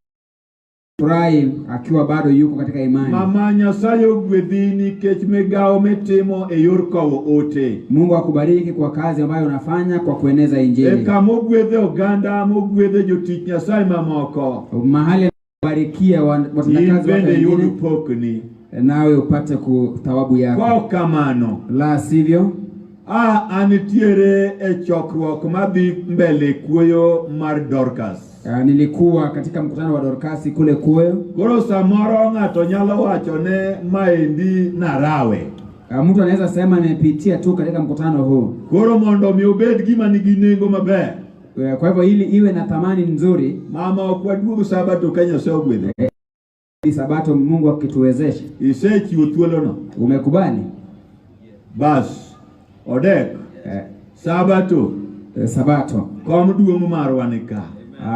Furahi akiwa bado yuko katika imani. Mama Nyasaye ogwedhi nikech migawo mitimo e yor kowo ote. Mungu akubariki kwa kazi ambayo unafanya kwa kueneza Injili. E kama ogwedhe oganda, mogwedhe jotich Nyasaye mamoko. Mahali barikia watendakazi In wake bende wengine, yud pokni. nawe upate thawabu yako. Kwa kamano. La sivyo, Anitiere e chokruok madhi mbele kuoyo mar Dorcas. Nilikuwa katika mkutano wa Dorcas kule Kuoyo. Koro samoro ng'ato nyalo wacho ne maendi narawe. Mtu anaweza sema nimepitia tu katika mkutano huu. Koro mondo mi obed gima nigi nengo maber. Kwa hivyo ili iwe na thamani nzuri. Mama ok waduog Sabato ka Nyasaye ogwedho. Sabato Mungu akituwezesha. Isechiwo thuolono. Umekubali? Bas. Odek. Sabato. Sabato. Kom duong' marwa ni ka.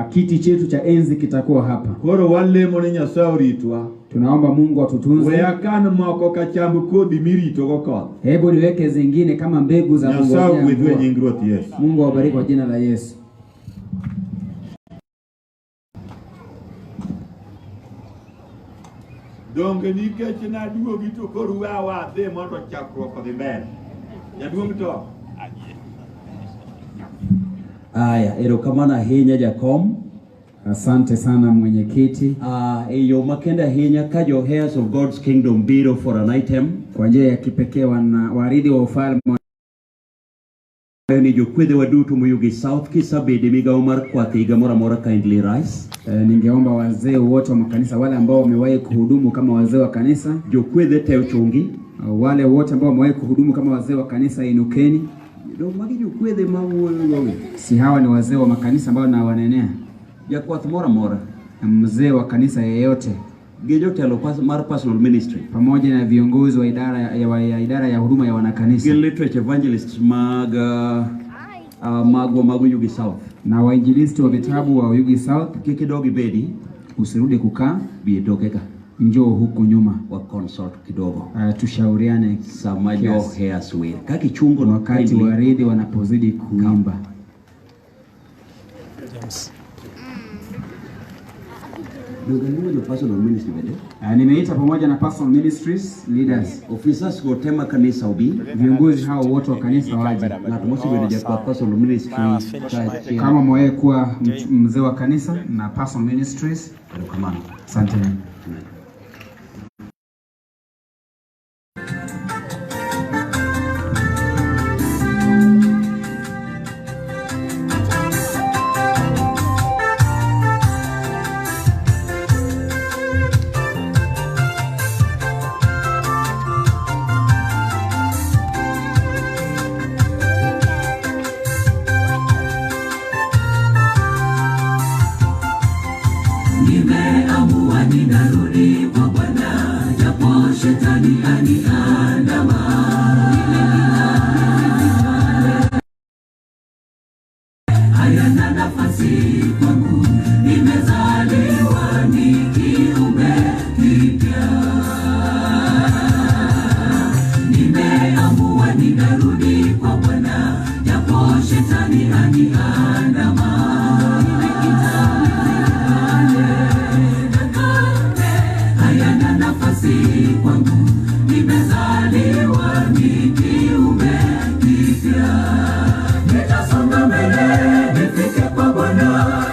Kiti chetu cha enzi kitakuwa hapa. Koro walemo ni Nyasaye oritwa. Tunaomba Mungu atutunze. We akan moko ka chamb kodhi miritogo koth. Hebu niweke zingine kama mbegu za Nyasaye kungojea ogwedhu e mvua. nying Ruoth Yesu. Mungu awabariki kwa jina la Yesu. Donge nikech naduogi to koro uwewa adhi mondo chakruok odhi mbele. Jaduong' to. Aya, erokamano ahinya jakom. Asante sana mwenyekiti. E yo makende ahinya ka jo Heirs of God's Kingdom biro for an item. Kwa njia ya kipekee warithi wa ufalme ni jokwedhewa duto moyugi South Kisabede migawo mar kwath higa moro amora kindly rise. Ningeomba wazee wote wa makanisa, wale ambao wamewahi kuhudumu kama wazee wa kanisa, jokwedhe te ochungi. Wale wote ambao wamewahi kuhudumu kama wazee wa kanisa inukeni. Do magi jokwedhe ma wuoyo gogi. Si hawa ni wazee wa makanisa ambao nawanenea? Jakwath moro amora. Mzee wa kanisa yeyote. Gi jotelo mar personal ministry. Pamoja na viongozi wa idara ya huduma ya wanakanisa. Gi literature evangelists mag magwa mag Oyugis South. Na wainjilisti wa vitabu wa Oyugis South. Kik idog ibedi. Usirudi kukaa. Bi e toke ka. Njoo huku nyuma. Wa consult kidogo. Tushauriane sama jo kiasi. Heas wer. Kaka ichungo no Wakati kindly waridi wanapozidi kuimba. James. Donge aluongo jo personal ministry bende? Nimeita pamoja na personal ministries leaders. Officers go te ma kanisa obi. Viongozi hao wote wa kanisa waje. Ng'at mosebedo jakwath personal ministry kaachiel. Kama umewahi kuwa mzee wa kanisa na personal ministries. Erokamano. Asante. Amen. Nimeamua ninarudi kwa Bwana, japo shetani aniandama. Hayana nafasi kwangu, nimezaliwa ni kiumbe kipya. Nimeamua ninarudi kwa Bwana, japo shetani aniandama. Nimekita hayana nafasi kwangu, nimezaliwa ni kiumbe kipya. Nitasonga mbele nifike kwa Bwana,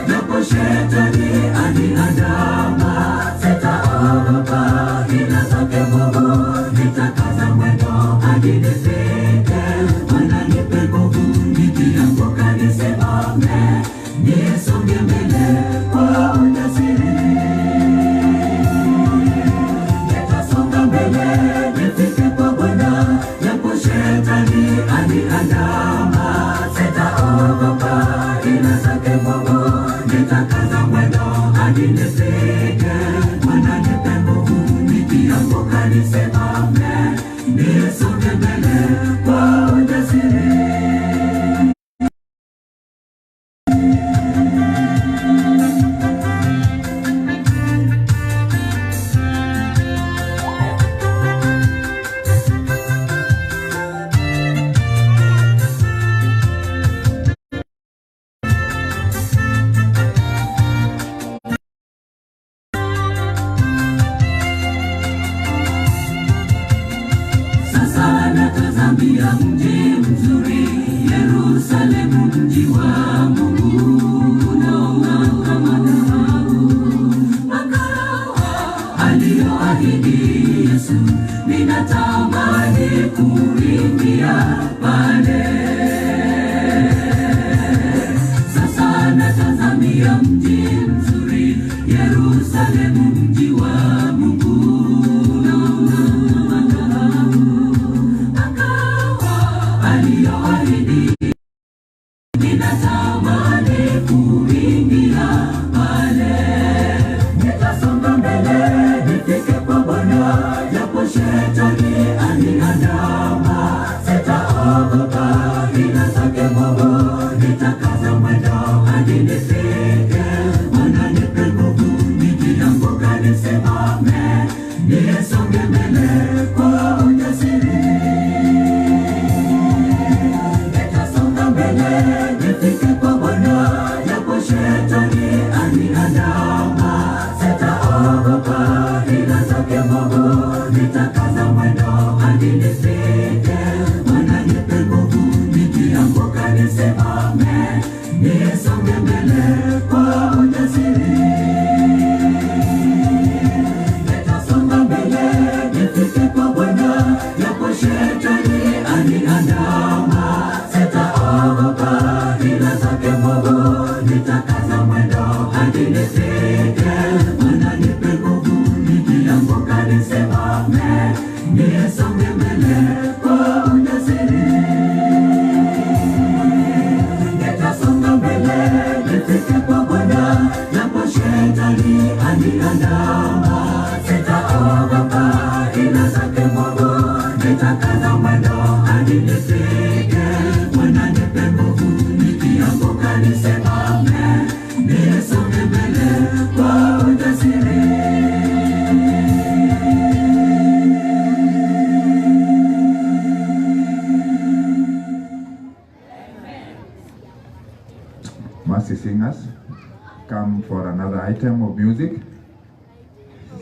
japo shetani aniandama. Sitaogopa hila zake mwovu, nitakaza mwendo hadi nifike. Bwana nipe nguvu, nikianguka nisimame, nisonge mbele kwa ujasiri. Nitasonga mbele nifike kwa Bwana, japo shetani aniandama. Sitaogopa hila zake mwovu, nitakaza mwendo hadi nifike. Bwana nipe nguvu, nikianguka nisimame, nisonge mbele kwa ujasiri. Sasa natazamia mji mzuri, Yerusalemu mji wa Mungu, unaong'aa kama dhahabu, makao aliyoahidi Yesu, ninatamani kuingia pale. Sasa natazamia mji mzuri, Yerusalemu mji wa Mungu, unaong'aa kama dhahabu, makao aliyoahidi, ninatamani kuingia pale. Nitasonga mbele nifike kwa Bwana, japo shetani aniandama. Sitaogopa hila zake mwovu, nitakaza mwendo hadi nifike. Bwana nipe nguvu, nikianguka nisimame, nisonge mbele kwa ujasiri. Nitasonga mbele nifike kwa Bwana, japo shetani aniandama. Sitaogopa hila zake mwovu, nitakaza mwendo hadi nifike. Bwana nipe nguvu, nikianguka nisimame, nisonge mbele kwa ujasiri. Nitasonga mbele nifike kwa Bwana, japo shetani aniandama. Sitaogopa hila zake mwovu, nitakaza mwendo hadi nifike. Bwana nipe nguvu, nikianguka nisimame, nisonge mbele kwa ujasiri. Nitasonga mbele nifike kwa Bwana, japo shetani aniandama. nisimame, nisonge mbele kwa ujasiri. Mercy Singers come for another item of music.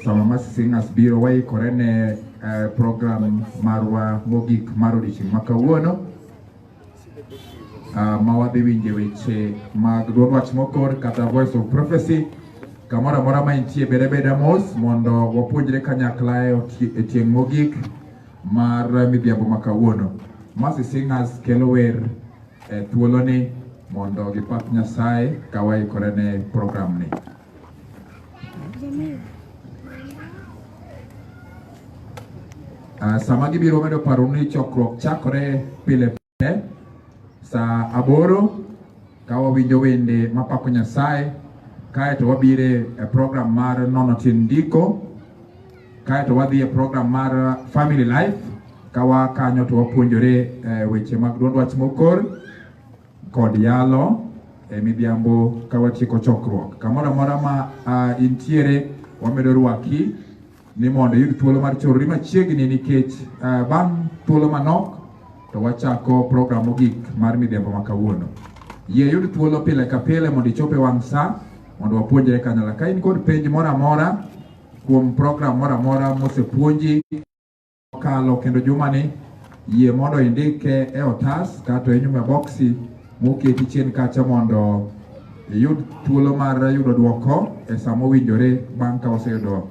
Sama Mercy Singers biro waikore ne program marwa mogik mar odiochieng' ma kawuono, ma wadhi winje weche mag duond wach mokor kata Voice of Prophecy. Kamoro amora ma intie, bed abeda mos mondo wapuonjre kanyakla e tieng' mogik mar midhiambo ma kawuono. Mercy Singers kelo wer e thuoloni mondo gipak Nyasaye ka waikore ne program ni. Sama gibiro medo paro ni chokruok chakore pile pile saa 8 ka wawinjo wende mapako Nyasaye, kaeto wabire e program mar nono tiend ndiko, kaeto wadhi e program mar family life, ka waa kanyo to wapuonjore weche mag duond wach mokor kod yalo e midhiambo ka watieko chokruok. Kamoro amora ma intiere, wamedo rwaki ni mondo iyud thuolo mar chorori machiegni, nikech bang' thuolo manok to wachako program mogik mar midhiambo ma kawuono. Yie yud thuolo pile ka pile mondo ichop e wang' sa mondo wapuonjre kanyakla. Ka in kod penj moro amora kuom program moro amora mosepuonji mokalo kendo jumani, yie mondo indike e otas kata e nyuma boksi moketi chien kacha mondo iyud thuolo mar yudo duoko e sama mowinjore bang' ka waseyudo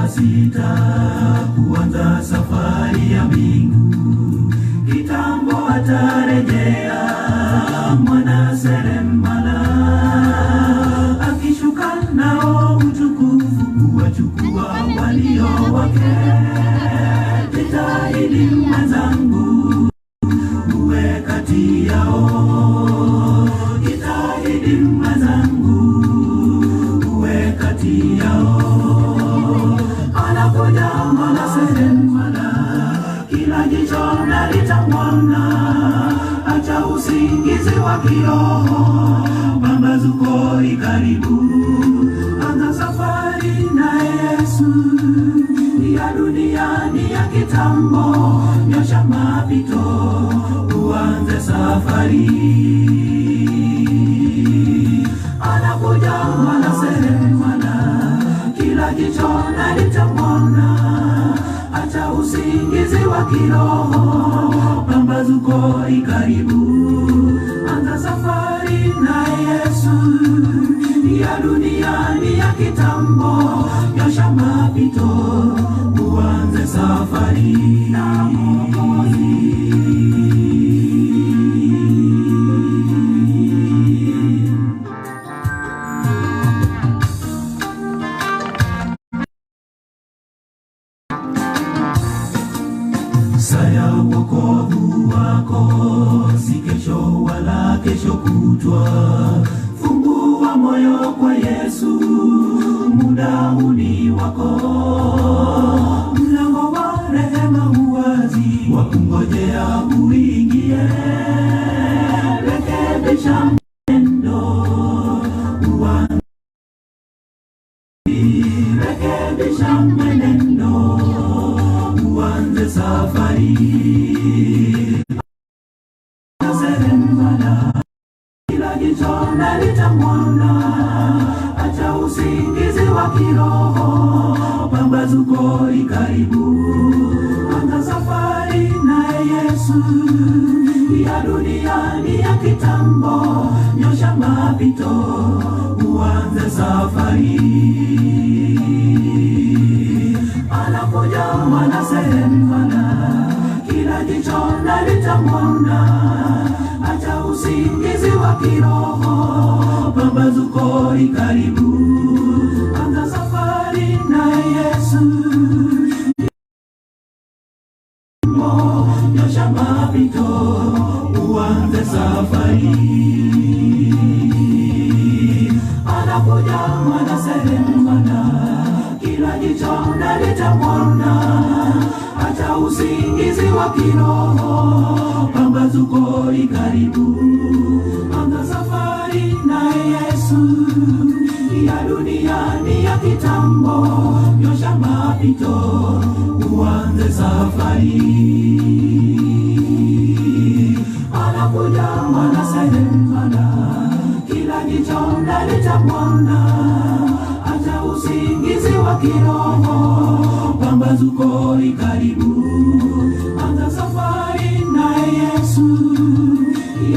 Sita kuanza safari ya mbingu, kitambo atarejea mwana seremala, akishuka nao utukufu kuwachukua walio wake. Jitahidi mwenzangu uwe kati yao, jitahidi mwenzangu uwe kati yao. Anakuja mwana seremala, kila jicho na litamwona. Acha usingizi wa kiroho, pambazuko ikaribu. Anza safari na Yesu, ya dunia ni ya kitambo. Nyosha mapito uanze safari. Anakuja mwana seremala, kila jicho na litamwona. Acha usingizi wa kiroho, pambazuko ikaribu. Anza safari na Yesu, ya dunia ni ya kitambo. Nyosha mapito uanze safari na Mwokozi. Saya wokovu wako si kesho wala kesho kutwa. Fungua moyo kwa Yesu, muda huu ni wako. Mlango wa rehema huwazi, wakungojea uingie. Rekebisha mwenendo, uanze. Rekebisha mwenendo, uanze safari. Seremala, kila jicho na litamwona. Acha usingizi wa kiroho, pambazuko ikaribu. Anza safari na Yesu, ya dunia ni ya kitambo. Nyosha mapito uanze safari. Anakuja mwana seremala, kila jicho na litamwona. Acha usingizi usingizi wa kiroho, pambazuko ikaribu. Anza safari na Yesu, nyosha mapito uanze safari. Anakuja mwana seremala, kila jicho na litamwona. Acha usingizi wa kiroho, pambazuko ikaribu. Anza safari na Yesu, ya dunia ni ya kitambo, nyosha mapito uanze safari. Anakuja mwana seremala, kila jicho na litamwona. Acha usingizi wa kiroho, pambazuko ikaribu. Anza safari na Yesu,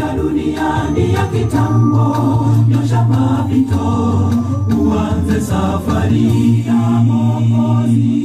ya dunia ni ya kitambo, nyosha mapito uanze safari ya Mwokozi.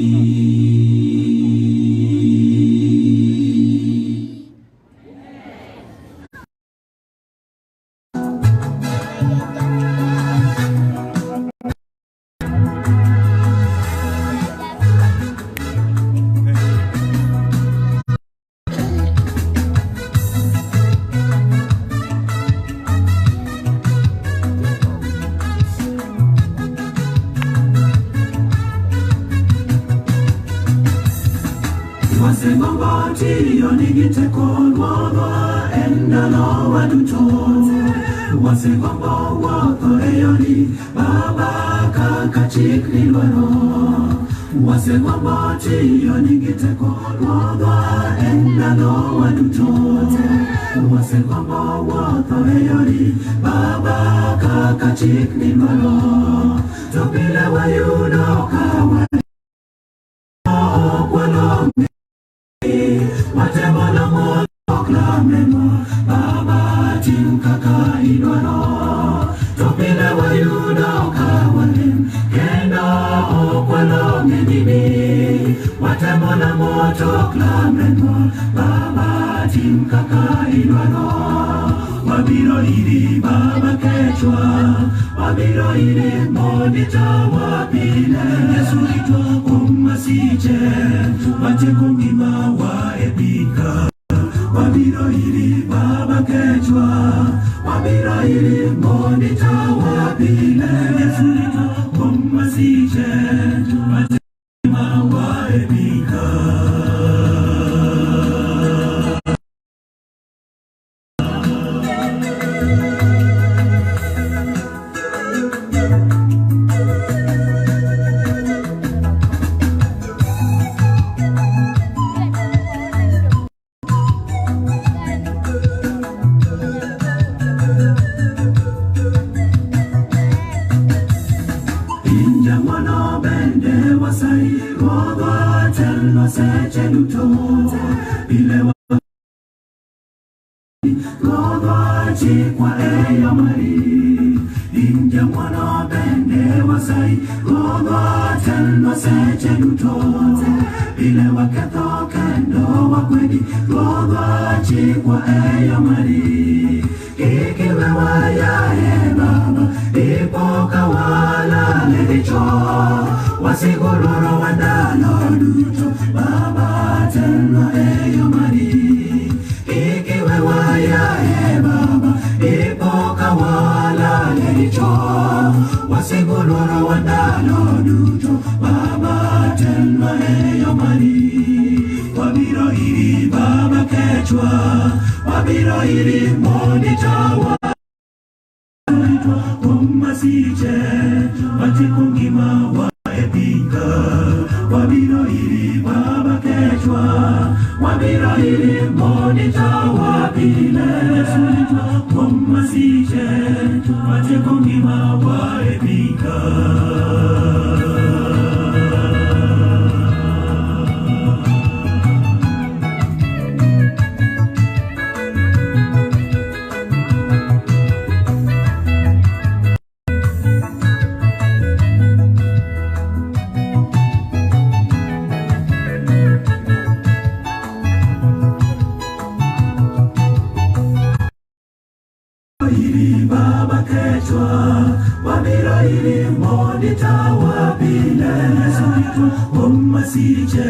iri mondi tawabine Yesu ritwa kuom masiche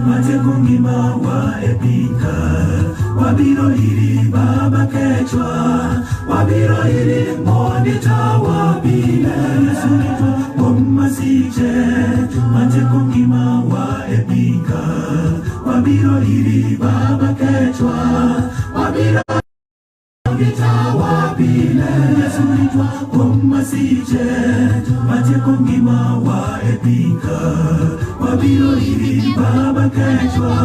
matieko ngimawa e piny ka. Wabiro iri Baba kechwa, wabiro iri mondi tawabine Yesu ritwa kuom masiche matieko ngimawa e piny ka. Wabiro iri Baba kechwa, wabiro Tawabile Yesu ritwa kuom masiche matieko ngimawa e piny ka. Wabiro iri Baba kechwa,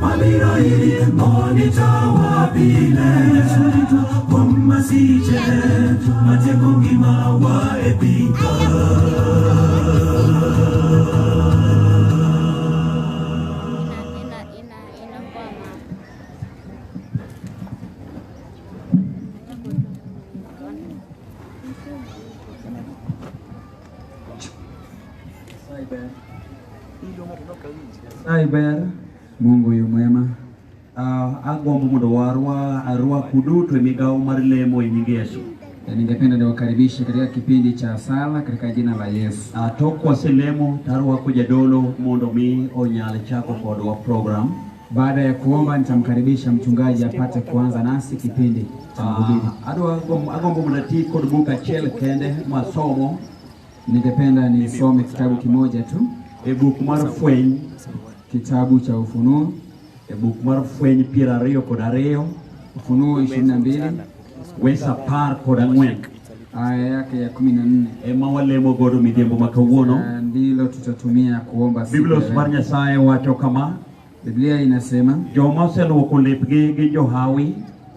wabiro iri mondi tawabile Yesu ritwa kuom masiche matieko ngimawa e piny ka. Ina ina inakwama. Nyasaye ber. Mungu yu mwema. Agombo mondo warwa arwaku duto e migawo mar lemo e nying Yesu. Ningependa niwakaribishe katika kipindi cha sala katika jina la Yesu. Tok waselemo tarwako jadolo mondo mi onyal chako kodwa program. Baada ya kuomba nitamkaribisha mchungaji apate kuanza nasi kipindi cha mahubiri. Adwa agombo mondo ati kod buk achiel kende masomo. Ningependa nisome kitabu kimoja tu. E buk mar Fweny, kitabu cha Ufunuo. E buk mar Fweny 22, Ufunuo 22 wes 14 aya yake ya 14 ema walemo godo midhiambo ma kawuono. Ndilo tutatumia kuomba siku ya Biblos leo. mar Nyasaye wacho kama, Biblia inasema joma oseluoko lepgi gi johawi,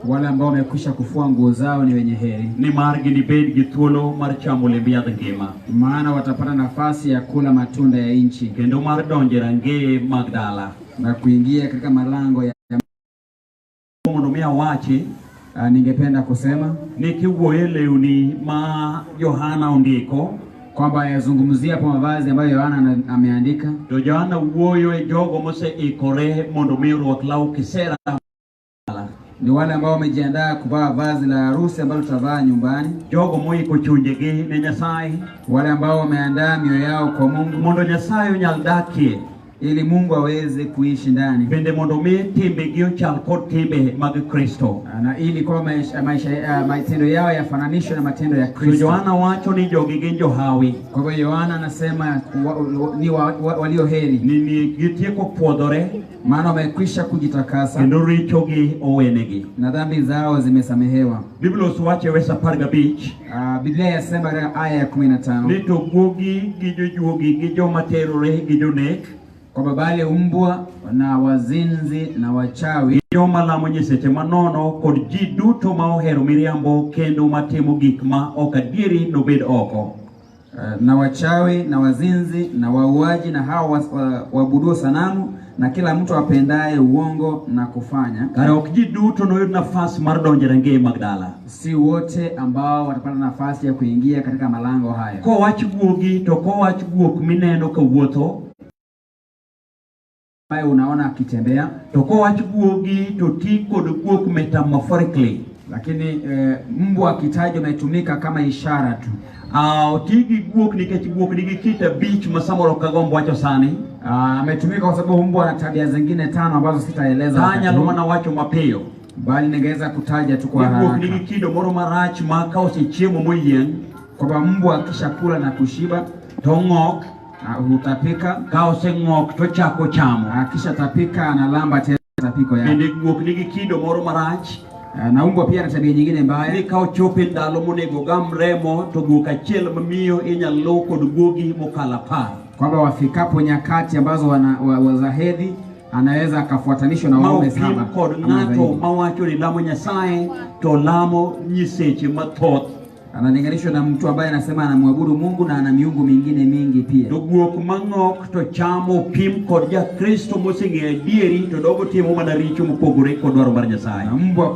wale ambao wamekwisha kufua nguo zao ni wenye heri, nimar ginibed gi thuolo mar chamo olemb yadh ngima, maana watapata nafasi ya kula matunda ya nchi kendo mar donjo e rangeye mag dala. na kuingia katika malango ya. Mondo mi awachi Ningependa kusema ni kiwuoyo e lewni ma Yohana ondiko, kwamba yazungumzia hapo mavazi ambayo Yohana ameandika, to Yohana wuoyo e jogo moseikore mondo mi orwak law kisera. Ni wale ambao wamejiandaa kuvaa vazi la harusi ambalo tutavaa nyumbani, jogo moiko chunjegi ne Nyasaye, wale ambao wameandaa mioyo yao kwa Mungu, mondo Nyasaye onyal dakie, ili Mungu aweze kuishi ndani, bende mondo mi timbegi ochal kod timbe mag Kristo. Na ili kwamba maisha matendo yao yafananishwe na matendo ya To Kristo. Yohana wacho ni jogi gin johawi. Kwa hivyo Yohana anasema ni walio heri, ni gitieko pwodhore, maana wamekwisha kujitakasa, kendo richogi owenegi, na dhambi zao zimesamehewa. Biblos wacho e wes 15 Biblia yasema katika aya ya 15 ni to guogi gi jojuogi gi joma terore gi jonek, kwamba bali mbwa na wazinzi na wachawi, joma lamo nyiseche manono kod ji duto ma ohero miriambo kendo matimo gik ma ok adieri nobed oko. Na wachawi na wazinzi na wauaji na hao waabuduo sanamu na kila mtu apendaye uongo na kufanya. Kare ok ji duto noyud nafas mar donjo e rangeye mag dala. Si wote ambao watapata nafasi ya kuingia katika malango hayo. Kowach guogi to kowach guok mineno kawuotho, ambaye unaona akitembea, to kowach guogi to ti kod guok metaphorically. Lakini mbwa akitajwa ametumika kama ishara tu. Oti gi guok nikech guok nigi kit abich ma samoro ok agomb wacho sani. Ametumika kwa sababu mbwa ana tabia zingine 5 ambazo sitaeleza wakati Anyalo huu. mana wacho mapiyo, bali ningeweza kutaja tu kwa Ni guok haraka. nigi kido moro marach ma ka osechiemo moyieng', kwamba mbwa akishakula na kushiba to ng'ok, hutapika. Ka oseng'ok to chako chamo. Akishatapika analamba tena tapiko yake. Bende guok nigi kido moro marach. Na mbwa pia ana tabia nyingine mbaya. Ni ka ochopo e ndalo monego gam remo to guok achiel mamiyo inyalo luw kod guogi mokalo 10. Kwamba wafikapo nyakati ambazo za hedhi anaweza akafuatanishwa na Ma waume opim 7 kod ama ng'ato zaidi. mawacho ni lamo Nyasaye to lamo nyiseche mathoth. Analinganishwa na mtu ambaye anasema anamwabudu Mungu na ana miungu mingine mingi pia. To guok mang'ok to chamo pim kod ja-Kristo moseng'eyo adieri to dogo timo mana richo mopogore kod dwaro mar Nyasaye. Na mbwa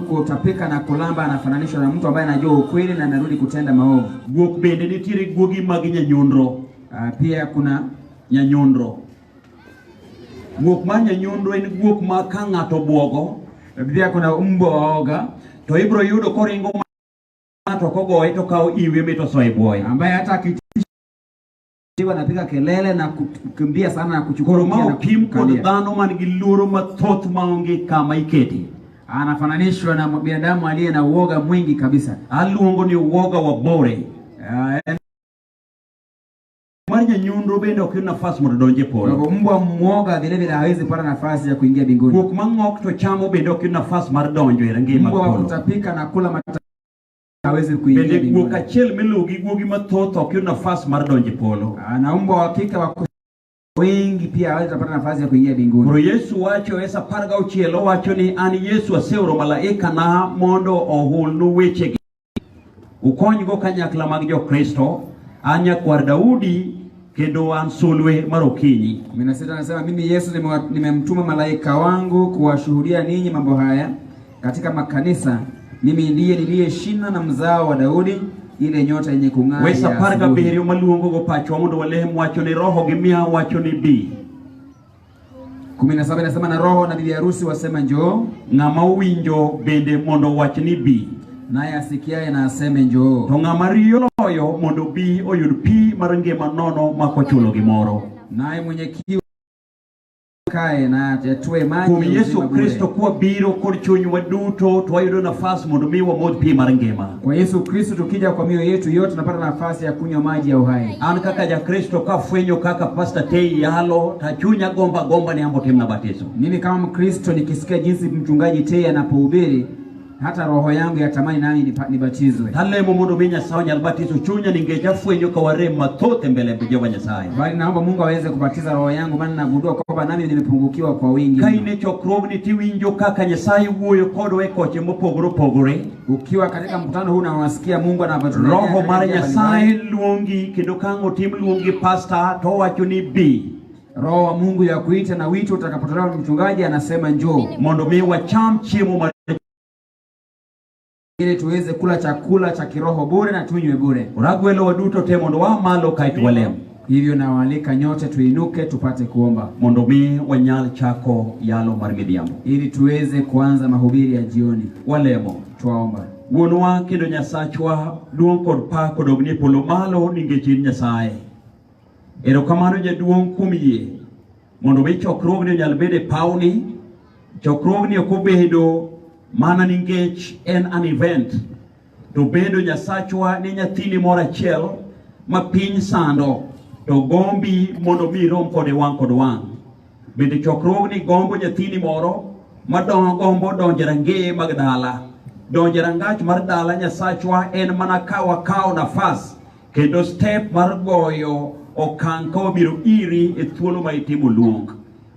kutapika na kulamba anafananishwa na mtu ambaye anajua ukweli na anarudi kutenda maovu. Guok bende nitiere guogi mag nyanyundro. Pia kuna nyanyundro. Guok mar nyanyundro en guok ma ka ng'ato obwogo, Pia kuna mbwa waoga, to ibiro yudo koringo ng'ato kogoye to kawo iwe mit osoyo e bwoye. Ambaye hata akitiwa anapiga kelele na kukimbia sana na kuchukua Koro ma mkia na opim kod kukalia. dhano man gi luoro mathoth maonge kama ikete. Anafananishwa na binadamu aliye na uoga mwingi kabisa. Aluongo ni uoga wa bore. Mar nyanyundo bende ok yud nafas mondo odonj e Kwa polo. hivyo mbwa mwoga vile vile hawezi kupata nafasi ya kuingia mbinguni. Guok mang'ok to chamo bende ok yud nafas mar donjo e rangeye mag Mbwa wa polo. kutapika na kula mata hawezi kuingia Bende guok mbinguni. achiel miluwo gi guogi mathoth ok yud nafas mar donjo e polo. Na mbwa wa kike wa wengi pia hawezi kupata nafasi ya kuingia mbinguni. Koro Yesu wacho e sa 16 owacho ni an Yesu aseoro malaikana mondo ohulnu wechegi. Ukonygo kanyakla mag Jokristo, an nyakwar Daudi kendo an sulwe mar okinyi. 16 anasema mimi Yesu nimemtuma malaika wangu kuwashuhudia ninyi mambo haya katika makanisa. Mimi ndiye niliye shina na mzao wa Daudi, ile nyota yenye kung'aa Wes ya apar asubuhi. gabiriyo maluongo go pachwa mondo walem wacho ni roho gi miaha wacho ni bi. 17 inasema na roho na bibi harusi wasema njoo, Ng'ama owinjo bende mondo owach ni bi. naye asikiaye na aseme njoo. To ng'ama riyo loyo mondo bi oyud pi mar ngima nono mak ochulo gimoro. Naye mwenye kiu kae na atue maji Kuom ya Yesu uzima bure. Kristo kwabiro kod chunywa duto to wayudo nafas mondo mi wamodh pi mar ngima. Kwa Yesu Kristo tukija kwa mioyo yetu yote tunapata nafasi ya kunywa maji ya uhai. An kaka Jakristo kafwenyo kaka Pastor Tei yalo to chunya gomba gomba ni ambo timna batiso. Mimi kama Mkristo nikisikia jinsi mchungaji Tei anapohubiri hata roho yangu yatamani nami nibatizwe. Talemo mondo mi Nyasaye onyal batiso chunya nikech afwenyo ka warem mathoth e mbele Jehova Nyasaye. Bali naomba Mungu aweze kubatiza roho yangu, maana nagundua kwamba nami nimepungukiwa kwa wingi. Ka in e chokruogni tiwinjo kaka Nyasaye wuoyo kodwa e koche mopogore opogore. Ukiwa katika mkutano huu na unasikia Mungu anavyotunenea Roho katika mar njia Nyasaye mbalimbali. luongi kendo ka ang' otim luongi pasta to owacho ni bi. Roho wa Mungu ya kuita na wito utakapotolewa na mchungaji anasema njoo, Mondo mi wacham chiemo mar ili tuweze kula chakula cha kiroho bure na tunywe bure. Oragwelo waduto te mondo waa malo kaeto walem. Hivyo nawaalika nyote tuinuke tupate kuomba, Mondo mi wanyal chako yalo mar midhiambo. ili tuweze kuanza mahubiri ya jioni. Walemo. Twaomba. Wuonwa kendo Nyasachwa, duong' kod pak odogni e polo malo nikech in Nyasaye. Erokamano jaduong' kuom yie mondo mi chokruogni onyal bedo e pawni. Chokruogni ok obedo mana nikech en an event, to bedo Nyasachwa ni nyathini moro achiel ma piny sando to gombi mondo mi irom kode wang' kod wang'. Bende chokruogni gombo nyathini moro madongo gombo donjo e rangeye mag dala. Donjo e rangach mar dala Nyasachwa en mana ka wakawo nafas kendo step mar goyo okang' ka wabiro iri e thuolo ma itimo luong.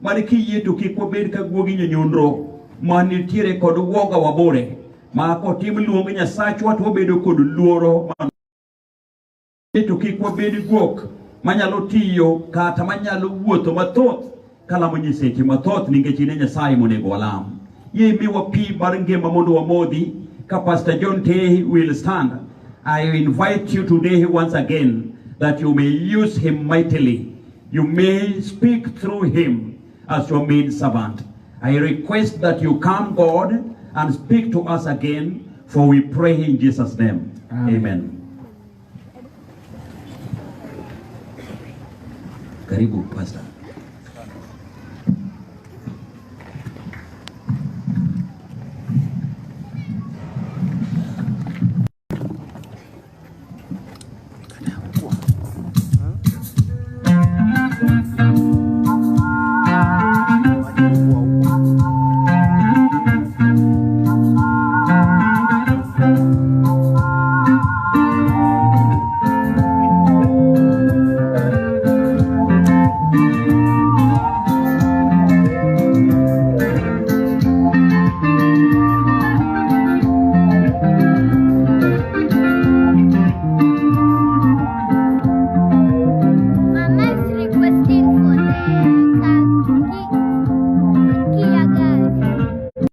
Mane kiyie to kik wabed ka guogi nyonyonro manitiere kod uoga wabore ma kotim luong Nyasachwa to wabedo kod luoro to kik wabed guok manyalo tiyo kata manyalo wuotho mathoth kalamo nyiseche mathoth nikech in e Nyasaye monego walam. Yie miwa pi mar ngima mondo wamodhi ka Pastor John Tei will stand. I invite you today once again that you may use him mightily. You may speak through him as your maid servant. I request that you come, God, and speak to us again, for we pray in Jesus' name. Amen. Amen. Karibu, Pastor. Mama is requesting for the key ya gari.